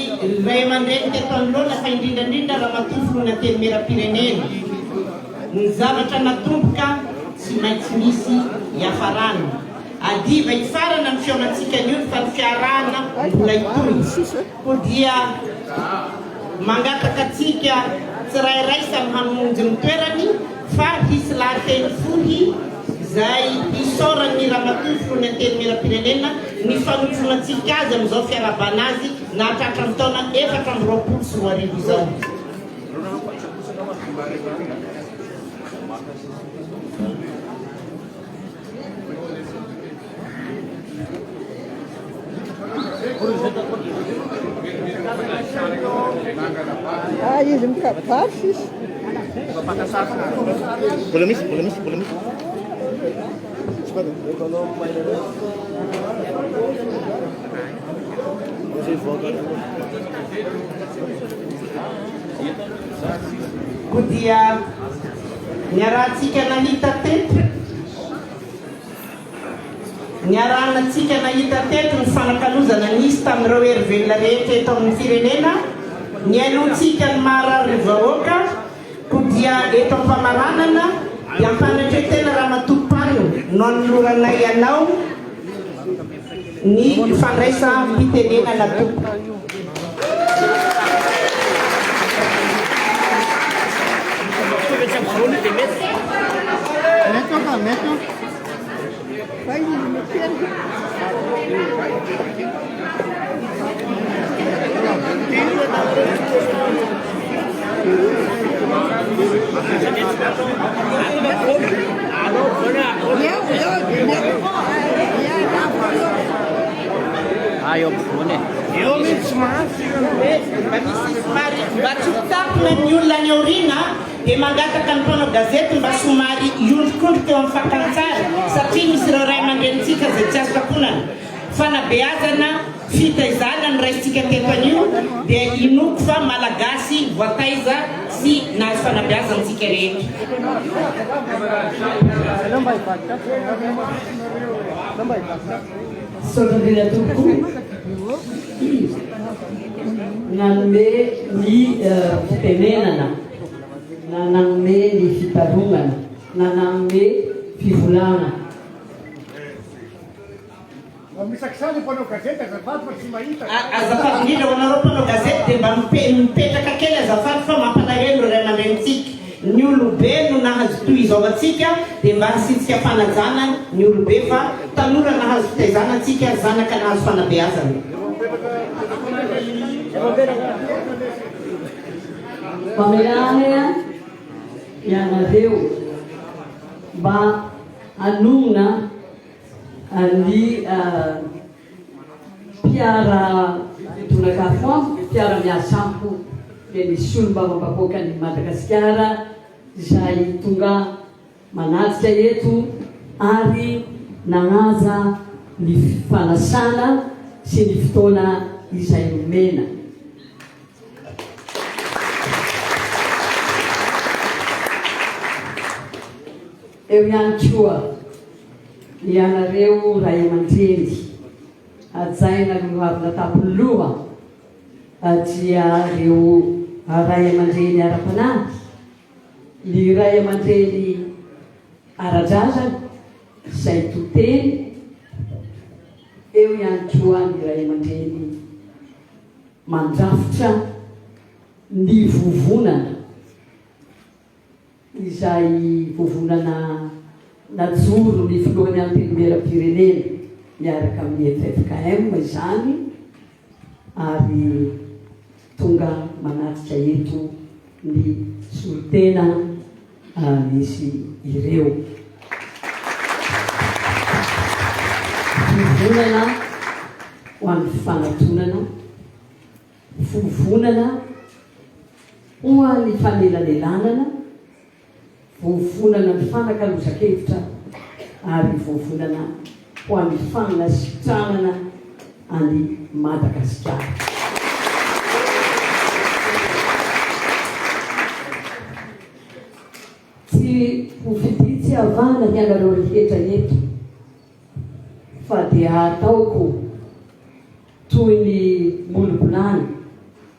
ray aman-dreny teto anoloana fa indrindra indrindra Ramatoa Filoha ny Antenimierampirenena. Ny zavatra natomboka tsy maintsy misy hiafarana. Hadiva hifarana ny fihaonantsika anio fa ny fiarahana mbola hitohy. Koa dia mangataka antsika tsirairay samy hamonjy ny toerany. Fa hisy lahateny fohy izay hisaoran'ny Ramatoa Filohan'ny Antenimierampirenena ny fanotronantsika azy amin'izao fiarahabana azy nahatratra ny taona 2024 izao. Ah, izy mikabary sisa. Mbola misy, mbola misy, mbola misy. Koa dia niarahantsika nahita teto. Niarahantsika nahita teto ny fanakalozana nisy tamin'ireo hery velona rehetra eto amin'ny firenena, nihainoantsika ny maharary ny vahoaka, koa dia eto am-pamaranana dia am-panetren-tena Ramatoa Pan no anoloranay anao ny fandraisam-pitenenana tompoko. Mba misy somary mba tsy ho tampina ny olona any aoriana Dia mangataka ny mpanao gazety mba somary hiondrikondrika eo amin'ny fakan-tsary satria misy ireo ray aman-drenintsika izay tsy azo takonana. Fanabeazana, fitaizana no raisintsika teto anio dia inoako fa Malagasy voataiza sy nahazo fanabeazana isika rehetra. Misaotra indrindra tompoko nanome ny fitenenana na nanome ny fitarognana na nanome fivolagna. Azafady indrindra ho anareo mpanao gazety dia mba mipetraka kely azafady fa mampalahelo ireo ray aman-drenintsika. Ny olobe no nahazo toy izao antsika dia mba hasiantsika fanajana ny olobe fa tanora nahazo fitaizana antsika, zanaka nahazo fanabeazana. Mamelà ahy ianareo mba hanonona ny mpiara-donak'afo amiko, mpiara-miasa amiko, dia ny Solombavambahoakan'i Madagasikara izay tonga manatrika eto ary nanaja ny fanasana sy ny fotoana izay nomena. Eo ihany koa ianareo ray aman-dreny hajaina lolohavina tampony loha dia ireo ray aman-dreny ara-panahy, ny ray aman-dreny ara-drazana izay to teny, eo ihany koa ny ray aman-dreny mandrafitra ny vovonana. izay vovonana najoro ny filohan'ny Antenimierampirenena miaraka amin'ny ffkm izany ary tonga manatrika eto ny solontena an'izy ireo. Vovonana ho an'ny fanatonana, vovonana Ho an'ny fanelanelanana, voavonana ny fanakalozan-kevitra ary voavonana ho an'ny fanasitranana an'i Madagasikara. Tsy ho fitia tsy havana hianareo rehetra eto fa dia hataoko Toy ny molobolany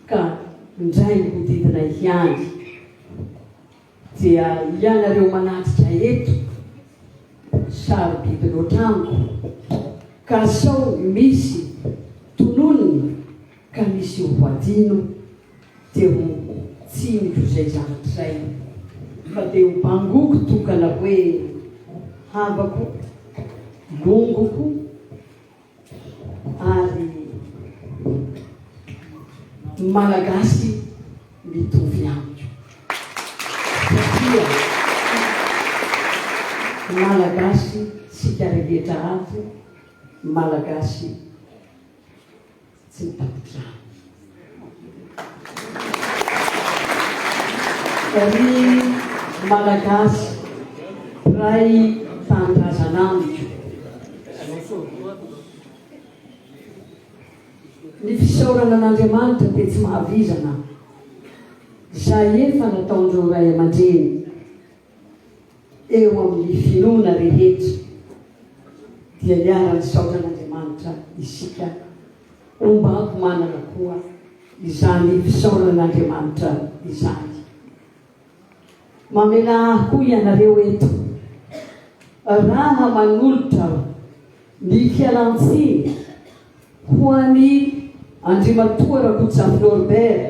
ka indray mihodidina ihany dia ianareo manatrika eto sarobidy loatra amiko ka sao misy tononina ka misy ho adino dia ho tsiniko izay zavatra izay. Fa dia ho bangoko tokana hoe havako, longoko ary Malagasy mitovy amiko. Satria Malagasy tsika rehetra ato, Malagasy Tsy mitapon-drano. Ry Malagasy mpiray tanindrazana amiko, ny fisaorana an'Andriamanitra dia tsy mahavizana izay efa nataon'ireo ray aman-dreny eo amin'ny finoana rehetra dia niara-nisaotra an'Andriamanitra isika. Ombako manana koa izany fisaorana an'Andriamanitra izany. Mamelà ahy koa ianareo eto raha manolotra ny fialan-tsiny ho an'i Andriamatoa Rakotozafy Norbert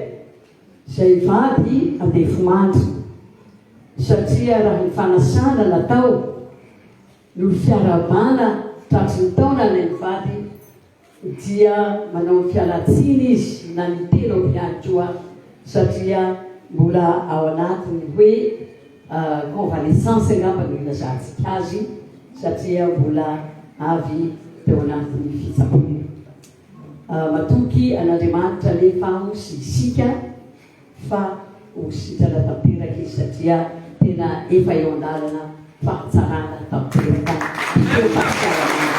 izay vady andefimandry satria raha ny fanasana natao no fiarahabana tratry ny taona anay mivady dia manao ny fialan-tsiny izy na ny tenako ihany koa satria mbola ao anatin'ny hoe convalescence angamba no ilazantsika azy satria mbola avy teo anatin'ny fitsaboana. Matoky an'Andriamanitra anefa aho sy isika fa ho sitrana tanteraka izy satria tena efa eo an-dalana fahatsarana tanteraka teo fahasalamana.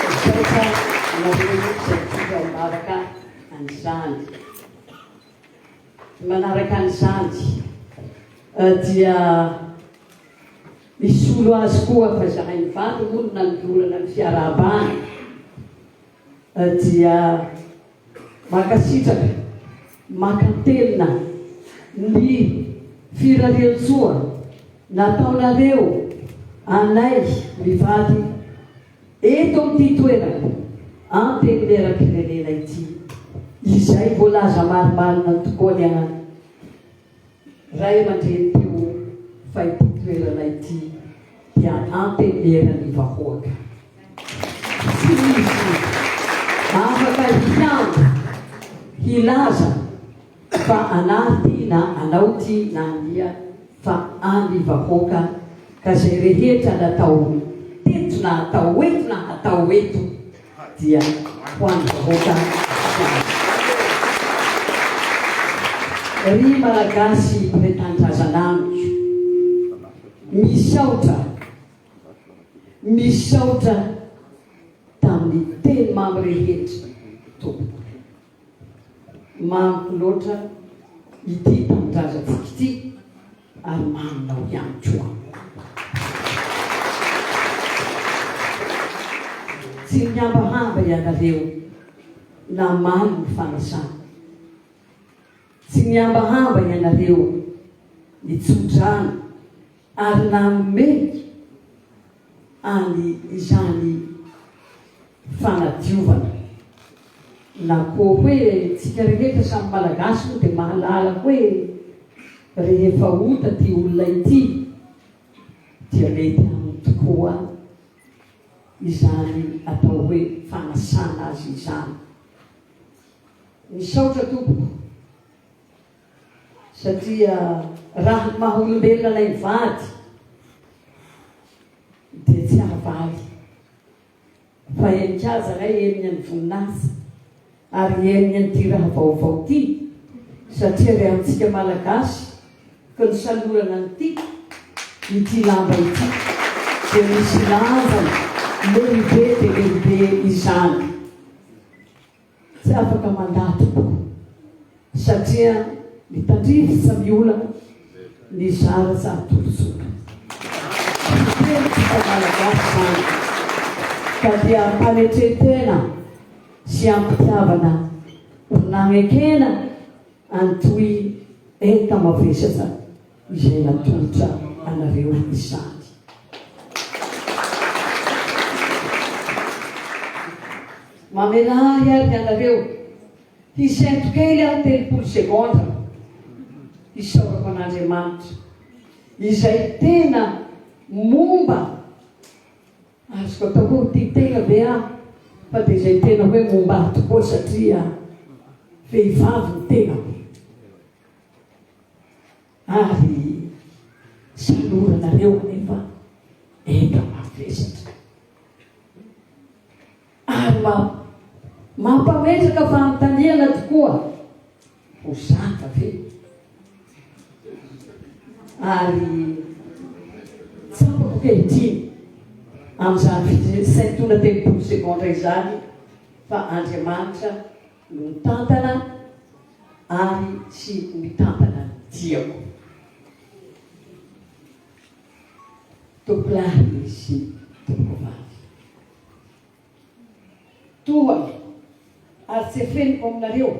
Misaotra anareo izay mitondra am-bavaka an'izany. Manaraka an'izany dia misolo azy koa fa izahay mivady moa no nanolorana ny fiarahabana dia mankasitraka, mankantelina ny firariantsoa nataonareo anay mivady eto amin'ity toerana Antenimierampirenena ity, izay voalaza marimarina tokoa ny an'ny Ray aman-dreny teo fa ity toerana ity dia antenimieran'ny vahoaka. Tsy misy afaka hihambo hilaza fa anah ty na anao ty na ania fa an'ny vahoaka ka zay rehetra natao teto na atao eto na hatao eto dia ho an'ny vahoaka izany. Ry Malagasy mpiray tanindrazana amiko, misaotra, misaotra tamin'ny teny mamy rehetra tompoko. Mamiko loatra ity tanindrazantsika ity ary maminao ihany koa. Tsy nihambahamba ianareo namaly ny fanasana. Tsy nihambahamba ianareo nitso-drano ary nanome any izany fanadiovana na koa hoe tsika rehetra samy malagasy moa dia mahalala hoe rehefa ota ty olona ity dia mety aminy tokoa izany atao hoe fanasana azy izany. Misaotra tompoko satria raha ny maha olombelona anay mivady dia tsy hahavaly fa henin-kaja anay henony an'i voninahitsy ary henony an'ity raha vaovao ity satria re antsika malagasy ka nisalorana an'ity ity lamba ity dia misy lanjany lehibe dia lehibe izany. Tsy afaka mandà tompoko satria ny tandrify tsa miolana, ny zara tsa atolotsoka. Fitenintsika Malagasy izany ka dia am-panetren-tena sy am-pitiavana no nagnekena an'itoy enta-mavesatra izay natolotra anareo izany. Mamelà ahy ary ianareo hisento kely aho 30 segondra hisaorako an'Andriamanitra. Izay tena momba, azoko atao hoe ho tia tegna ve aho, fa dia izay tena hoe momba ahy tokoa satria vehivavy ny tenako. Ary saloranareo anefa enta-mavesatra. Ary mampametraka fanontaniana tokoa ho zaka ve? Ary tsapako ankehitriny amin'izany fisentoana 30 segondra izany fa Andriamanitra no mitantana ary sy mitantana ny diako. Tompolahy sy tompokovavy. Tohana, ary tsy afeniko aminareo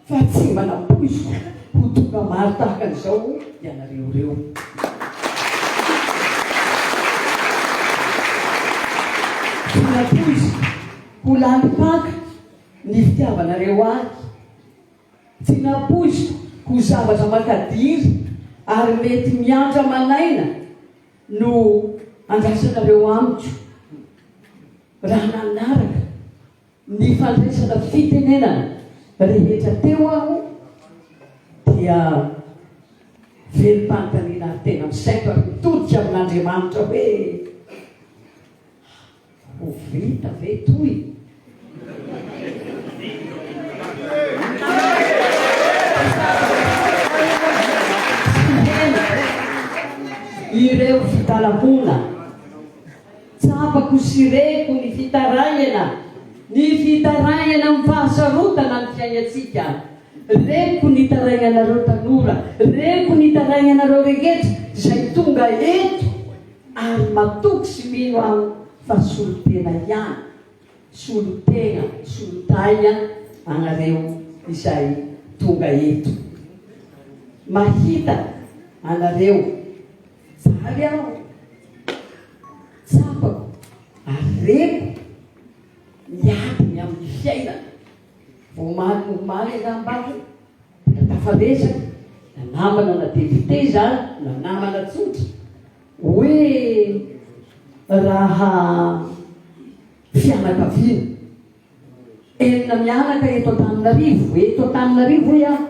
fa tsy mba nampoiziko ho tonga maro tahaka an'izao ianareo ireo. Tsy nampoiziko ho lalim-paka ny fitiavanareo ahy. Tsy nampoiziko ho zavatra makadiry ary mety miantra aman'aina no andrasanareo amiko raha nanaraka ny fandraisana fitenenana rehetra teo aho dia velom-panontaniana ary tena misaiko ary mitodika amin'Andriamanitra hoe Ho vita ve toy? Tsy heno ireo fitalahoana. Tsapako sy reko ny fitarainana, ny fitarainana amin'ny fahasarotana ny fiainantsika. Reko ny tarainanareo tanora, reko ny tarainanareo rehetra izay tonga eto. Ary matoky sy mino aho fa solontena ihany, solontena, solontaina anareo izay tonga eto. Mahita anareo mijaly aho, tsapako ary reko ny adiny amin'ny fiainana. Vao omaly omaly angamba aho mbola tafaresaka na namana na député izany na namana tsotra hoe raha fianakaviana enina mianaka eto Antananarivo, eto Antananarivo hoy aho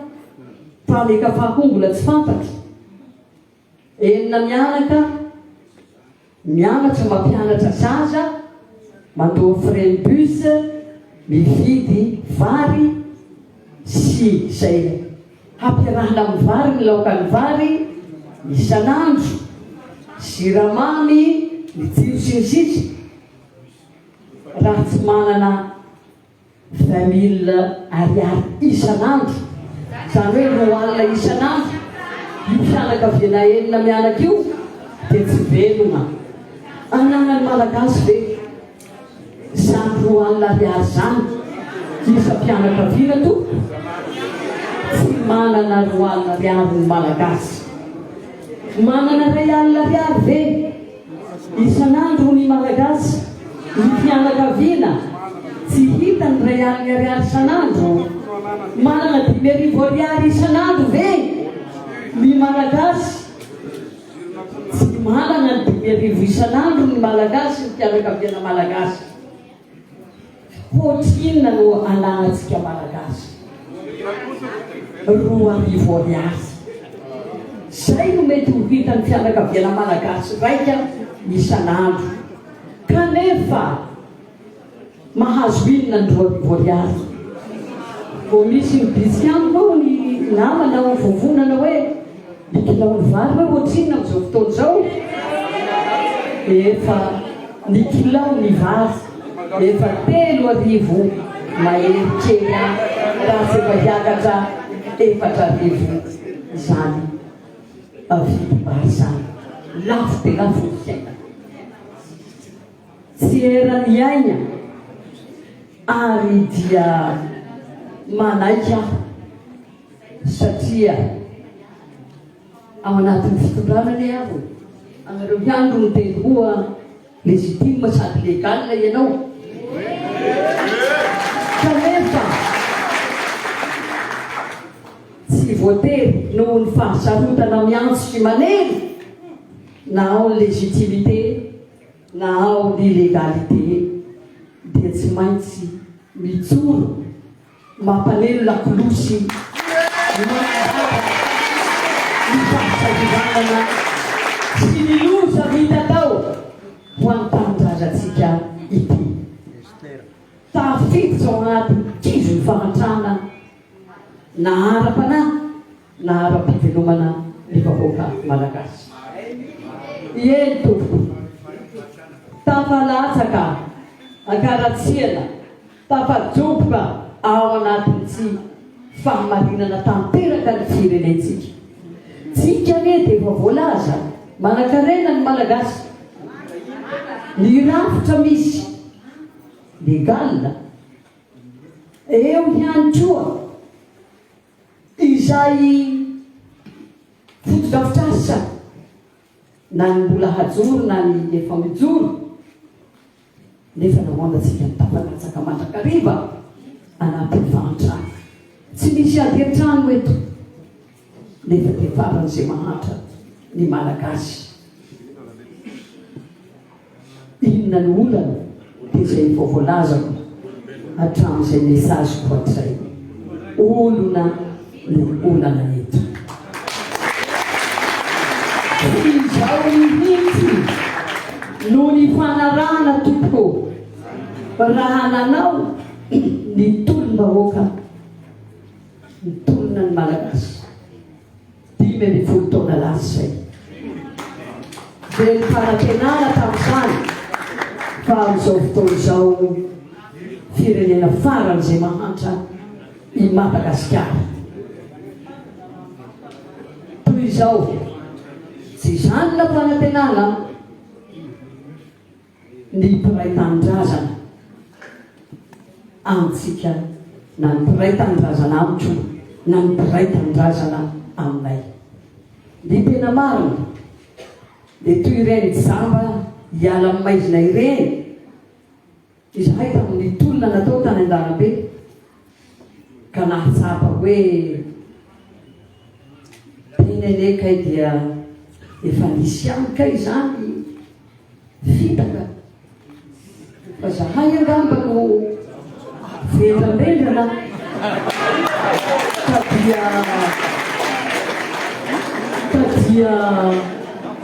fa Mekafa koa mbola tsy fantatro, enina mianaka Mianatra mampianatra zaza, mandoa frais ny bus, mividy vary sy izay hampiarahana amin'ny vary ny laokan'ny vary isan'andro, siramamy, ny jiro sy ny sisa Raha tsy manana 20 mille ariary isan'andro, izany hoe 20 isan'andro, io fianakaviana enina mianaka io dia tsy velona. Ananan'ny Malagasy ve izany 20 ariary izany isam-pianakaviana tompoko? Tsy manana 20 ariary ny Malagasy. Manana 1000 ariary ve? Isan'andro ny Malagasy, ny fianakaviana, tsy hita ny 1000 ariary isan'andro. Manana 5000 ariary isan'andro ve ny Malagasy? Tsy manana ny 5000 isan'andro ny Malagasy, ny fianakaviana Malagasy. Ohatrinona no ananantsika Malagasy? 2000 ariary. Zay no mety ho hitan'ny fianakaviana Malagasy raika isan'andro. Kanefa mahazo inona ny 2000 ariary? Vao misy mibitsika amiko ao ny namana ao vovonana hoe ny kilaon'ny vary hoe ohatrinona amin'izao fotoana izao? Efa Ny kilao ny vary efa 3000 mahery kely any raha tsy efa hiakatra 4000 izany vidim-bary izany. Lafo dia lafo ny fiainana. Tsy eran'ny aina ary dia manaiky aho satria Ao anatin'ny fitondrana anie aho e! Anareo ihany no miteny hoa legitime sady legal ianao. Kanefa tsy voatery noho ny fahasarotana miantso sy manery. Na ao ny légitimité na ao ny légalité dia tsy maintsy mijoro mampaneno lakolosy manambara ny fahasahiranana sy ny loza mitatao ho an'ny tanindrazantsika ity. Tafiditra ao anatin'ny kizon'ny fahantrana na ara-panahy na ara-pivelomana ny vahoaka malagasy. Eny tompoko, tafalatsaka an-karatsiana, tafajoboka ao anatin'ny tsy fahamarinana tanteraka ny firenentsika. Tsika anie dia efa voalaza, manankarena ny malagasy. Ny rafitra misy, légal, eo ihany koa izay fotodrafitrasa na ny mbola hajoro na ny efa mijoro nefa nahoana tsika no tafalatsaka mandrakariva anatin'ny fahantrana. Tsy misy ady an-trano eto nefa dia faran'izay mahantra ny Malagasy. Inona no olana dia izay efa voalazako hatramin'izay message-ko hatrizay. Olona no olana eto. Tsy izao mihitsy no nifanarahana tompoko raha nanao ny tolom-bahoaka nitolona ny Malagasy. 15 taona lasa izay. Velom-panantenana tamin'izany fa amin'izao fotoana izao firenena faran'izay mahantra i Madagasikara. Toy izao, tsy izany nampanantenana ny mpiray tanindrazana amintsika na ny mpiray tanindrazana amiko na ny mpiray tanindrazana aminay. Ny tena marina dia toy ireny jamba hiala amin'ny maizina ireny izahay tamin'ny tolona natao tany an-dalambe ka nahatsapa hoe teny anie kay dia efa nisy ihany kay izany Fitaka fa zahay angamba no vendrambendrana ka dia ka dia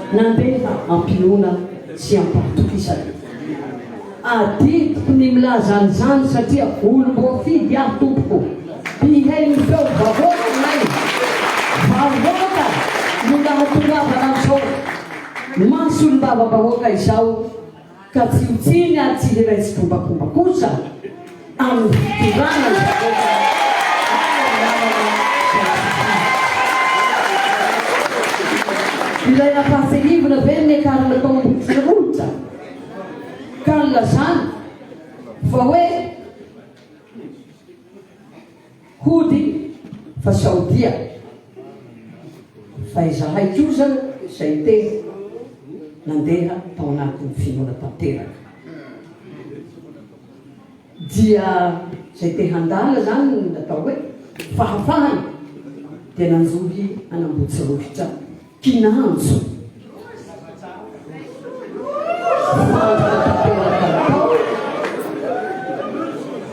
nandeha am-pinoana sy am-pahatokisana. Adidiko ny milaza an'izany satria olom-boafidy aho tompoko. Mpihaino ny feon'ny vahoaka ilay vahoaka no nahatongavana amin'izao. Maha solombavambahoaka izao ka tsy ho tsiny ary tsy hiray tsikombakomba kosa amin'ny fitondrana ny vahoaka any amin'ny lalana izay tsy tiany. Ilay nampahatsiahivina ve ny niakarana tao Ambohitsirohitra ka nilazana fa hoe Hody fa Saodia fa izahay kosa izay te nandeha tao anatin'ny finoana tanteraka dia izay te handala izany ny atao hoe fahafahana dia nanjohy an'Ambohitsirohitra Kinanjo fantatra tanteraka tao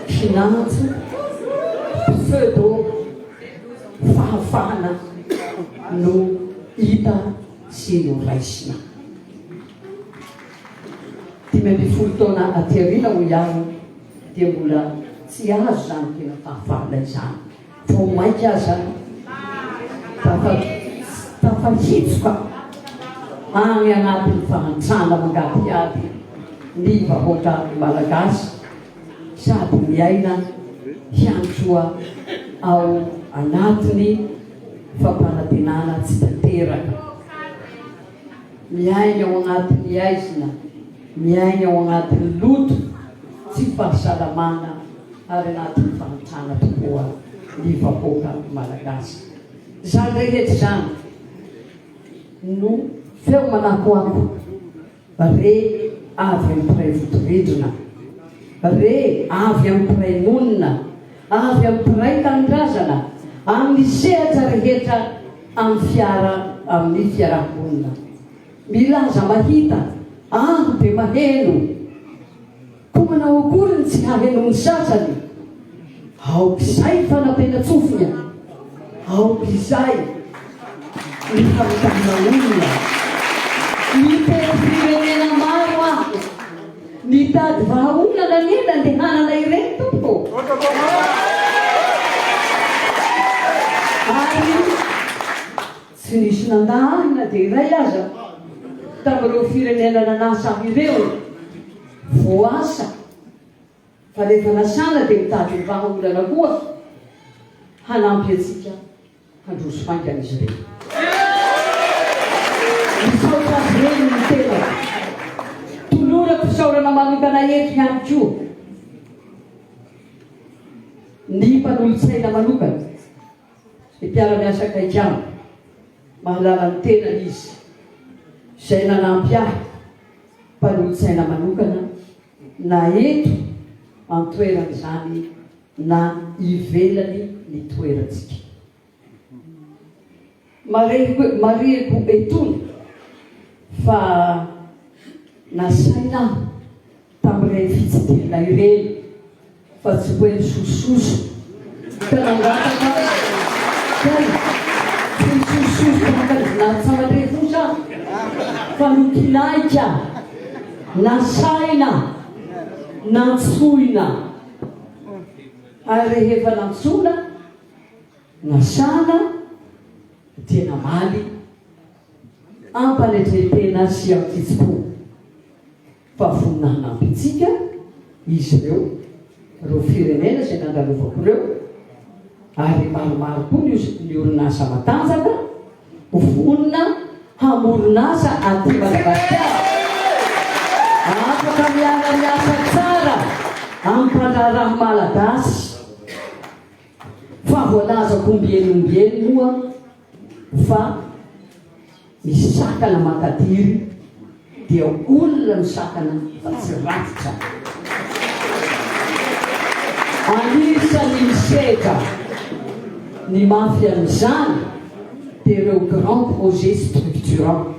Kinanjo pseudo fahafahana no hita sy noraisina. 15 taona aty aoriana hoy aho dia mbola tsy azo izany tena fahafahana izany. Vao mainka aza tafahitsoka any anatin'ny fahantrana mangadihady ny vahoaka malagasy sady miaina ihany koa ao anatin'ny fampanantenana tsy tanteraka. Miaina ao anatin'ny haizina, miaina ao anatin'ny loto, tsy fahasalamana ary anatin'ny fahantrana tokoa ny vahoaka malagasy. Izany rehetra izany no feo manakoako re avy amin'ny mpiray vodirindrina, re avy amin'ny mpiray monina, avy amin'ny mpiray tanindrazana, amin'ny sehatra rehetra amin'ny fiara amin'ny fiaraha-monina. Milaza mahita, aho dia maheno. Koa manao akory ny tsy hahenoan'ny sasany? Aok'izay ny fanampenan-tsofina, aok'izay ny famitahana olona. Nitety firenena maro aho, nitady vahaolana anie nandehanana ireny tompoko. Ary tsy nisy nandà ahy na dia iray aza tamin'ireo firenena nanasa ahy ireo. Voasa fa rehefa nasana dia mitady ny vahaolana koa hanampy antsika handroso faingana izy ireny. Misaotra azy ireny ny tenako. Tolorako fisaorana manokana eto ihany koa ny mpanolotsaina manokana, ny mpiara-miasa akaiky amiko, mahalala ny tenany izy, izay nanampy ahy mpanolotsaina manokana na eto an-toerana izany na ivelany ny toerantsika. Marihiko marihiko etoana fa nasaina aho tamin'ireny fitsidihana ireny fa tsy hoe nisosososo ka nangataka kay tsy nisosososo tahaka ny vinany tsamadrefosa aho fa nokinaika, nasaina, nantsoina ary rehefa nantsoina, nasana dia namaly am-panetren-tena sy an-kitsim-po. fa vonona hanampy antsika izy ireo, ireo firenena izay nandalovako ireo, ary maromaro koa ny ny orinasa matanjaka ho vonona hamorona asa aty Madagasikara. Afaka miara-miasa tsara amin'ny mpandraharaha malagasy. Fa voalazako ombieny ombieny moa fa Misakana makadiry dia olona misakana fa tsy rafitra. Anisan'ny misedra ny mafy amin'izany dia ireo grands projets structurants.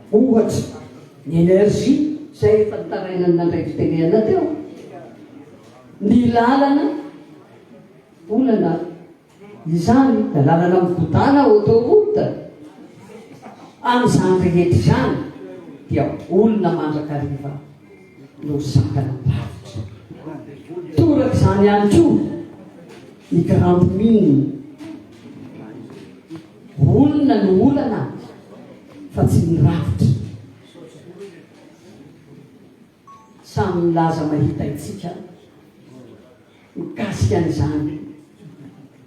Ohatra, ny energie izay efa nitarainan'ny nandray fitenenana teo, ny lalana, olana Izany lalana migodàna, autoroute, amin'izany rehetra izany dia olona mandrakariva no sakana lavitra. Toraka izany ihany koa ny grande mine. Olona no olana fa tsy ny rafitra. Samy milaza mahita itsika mikasika an'izany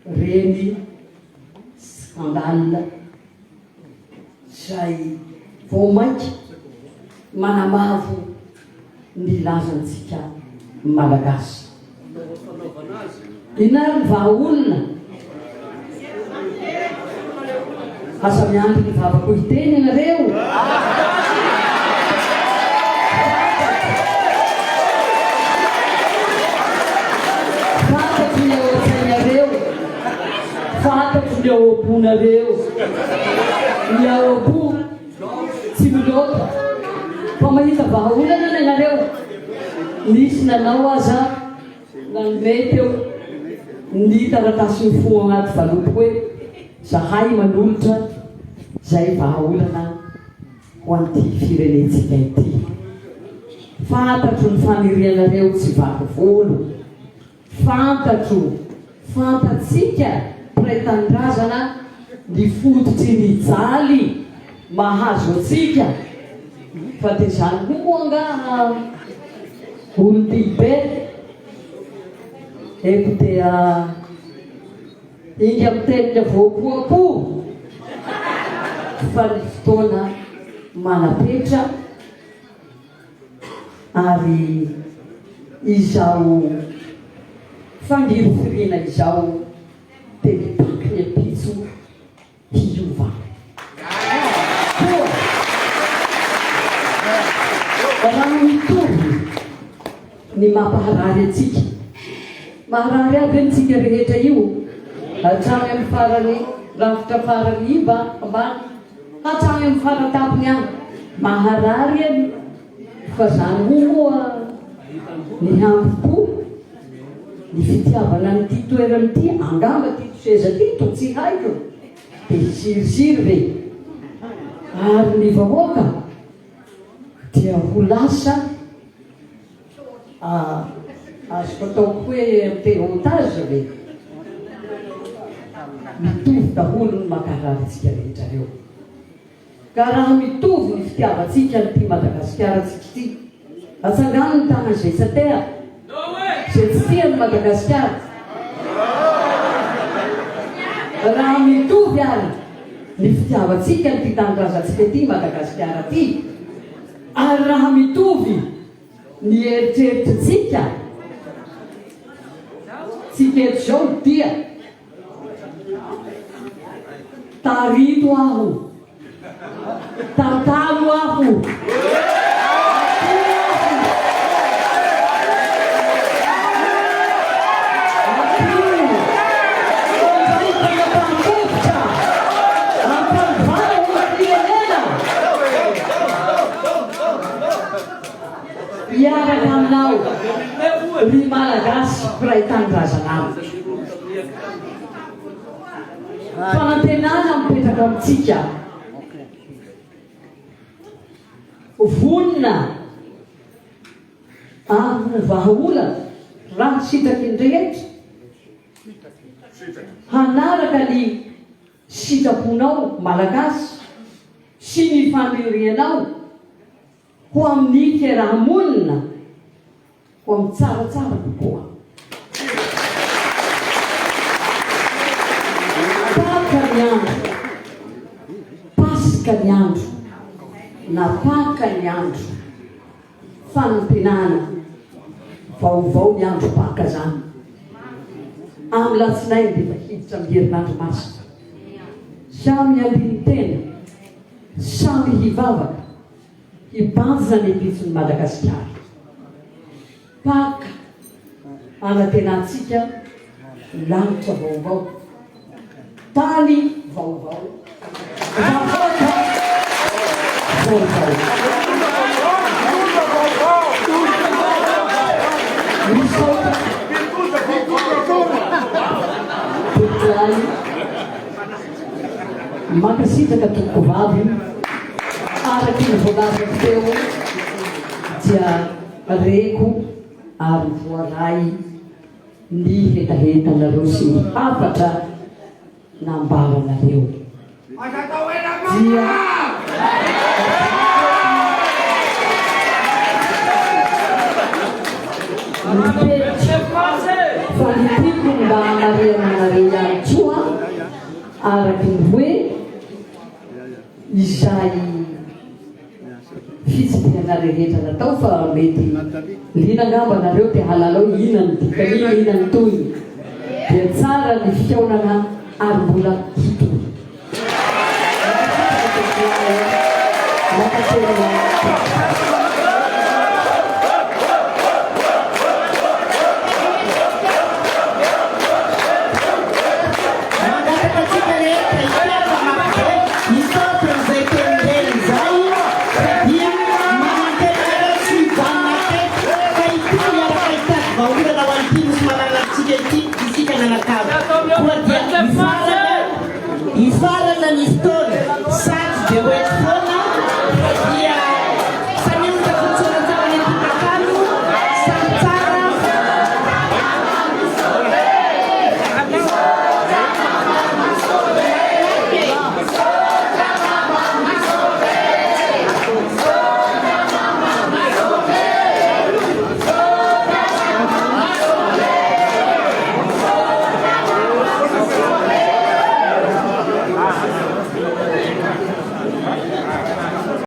reny scandale izay vao mainka manamavo ny lazantsika Malagasy. Inona ary ny vahaolona? Aza miandry ny vavako hiteny ianareo. Fantatro ny ao an-tsainareo. Fantatro ny ao am-ponareo. Ny ao am-po tsy miloaka. Fa mahita vahaolana ianareo. Nisy nanao aza. Nanome teo ny taratasy mifoha anaty valopy hoe zahay manolotra izay vahaolana ho an'ity firenentsika ity. Fantatro ny fanirianareo tsy vaky volo. Fantatro, fantatsika mpiray tanindrazana ny fototry ny jaly mahazo antsika fa dia izany koa moa angaha Olon-dehibe eto dia inga mitelina voapoapoa fa ny fotoana manapetra ary izao fangirifiriana izao dia mitaky ny ampitso hiova. Koa raha mitovy ny mampaharary antsika, maharary aby anie tsika rehetra io, hatrany amin'ny farany rafitra farany iva ambany, hatrany amin'ny faratampony any. Maharary anie fa zany ho moa ny hambom-po, ny fitiavana an'ity toerana ity, angamba ity seza ity to tsy haiko, dia hiziriziry ve? Ary ny vahoaka dia ho lasa azoko atao hoe te otage ve? Mitovy daholo ny mankarary antsika rehetra reo. Ka raha mitovy ny fitiavantsika an'ity Madagasikara-tsika ity, atsangano ny tanan'izay tsy tea, izay tsy tia an'i Madagasikara. Raha mitovy ary ny fitiavantsika an'ity tanindrazantsika ity Madagasikara ity, ary raha mitovy ny eritreritritsika, tsika eto izao dia. Tarito aho. Tantano aho. Hiaraka aminao ry Malagasy mpiray tanindrazana amiko. Fanantenana mipetraka amintsika. Vonona ary ho vahaolana raha sitraky ny rehetra hanaraka ny sitraponao Malagasy sy ny fanirianao Ho amin'ny fiaraha-monina, ho amin'ny tsaratsara kokoa. Paka ny andro, Paska ny andro, na Paka ny andro, fanantenana vaovao ny andro Paka zany. Amin'ny latsinainy dia efa hiditra amin'ny herinandro masina. Samy handini-tena. Samy hivavaka hibanjina ny ampitson'i Madagasikara. Paka anantenantsika lanitra vaovao, tany vaovao, vahoaka vaovao. Misaotra Tompokolahy. Mankasitraka tompoko vavy, araky ny voalazako teo dia reko ary voaray ny hetahetanareo sy ny hafatra nambaranareo dia mipetraka fa ny tiako mba hamarihana anareo ihany koa Araka ny hoe izay fitsidihana rehetra natao fa mety liana angamba nareo te hahalala hoe inona ny dikan'iny, inona ny tohiny. Dia tsara ny fihaonana ary mbola hitohy. Mankasitraka tompokolahy a! Mankatelina tompoko. Mangataka antsika rehetra hikaroka mafy hisaotra an'izay teny reny izay fa dia manantena anareo tsy hijanona hatreto fa hitohy hiaraka hitady vahaolana ho an'ity nosy malalantsika ity isika mianakavy. Koa dia hifarana hifarana ny fotoana.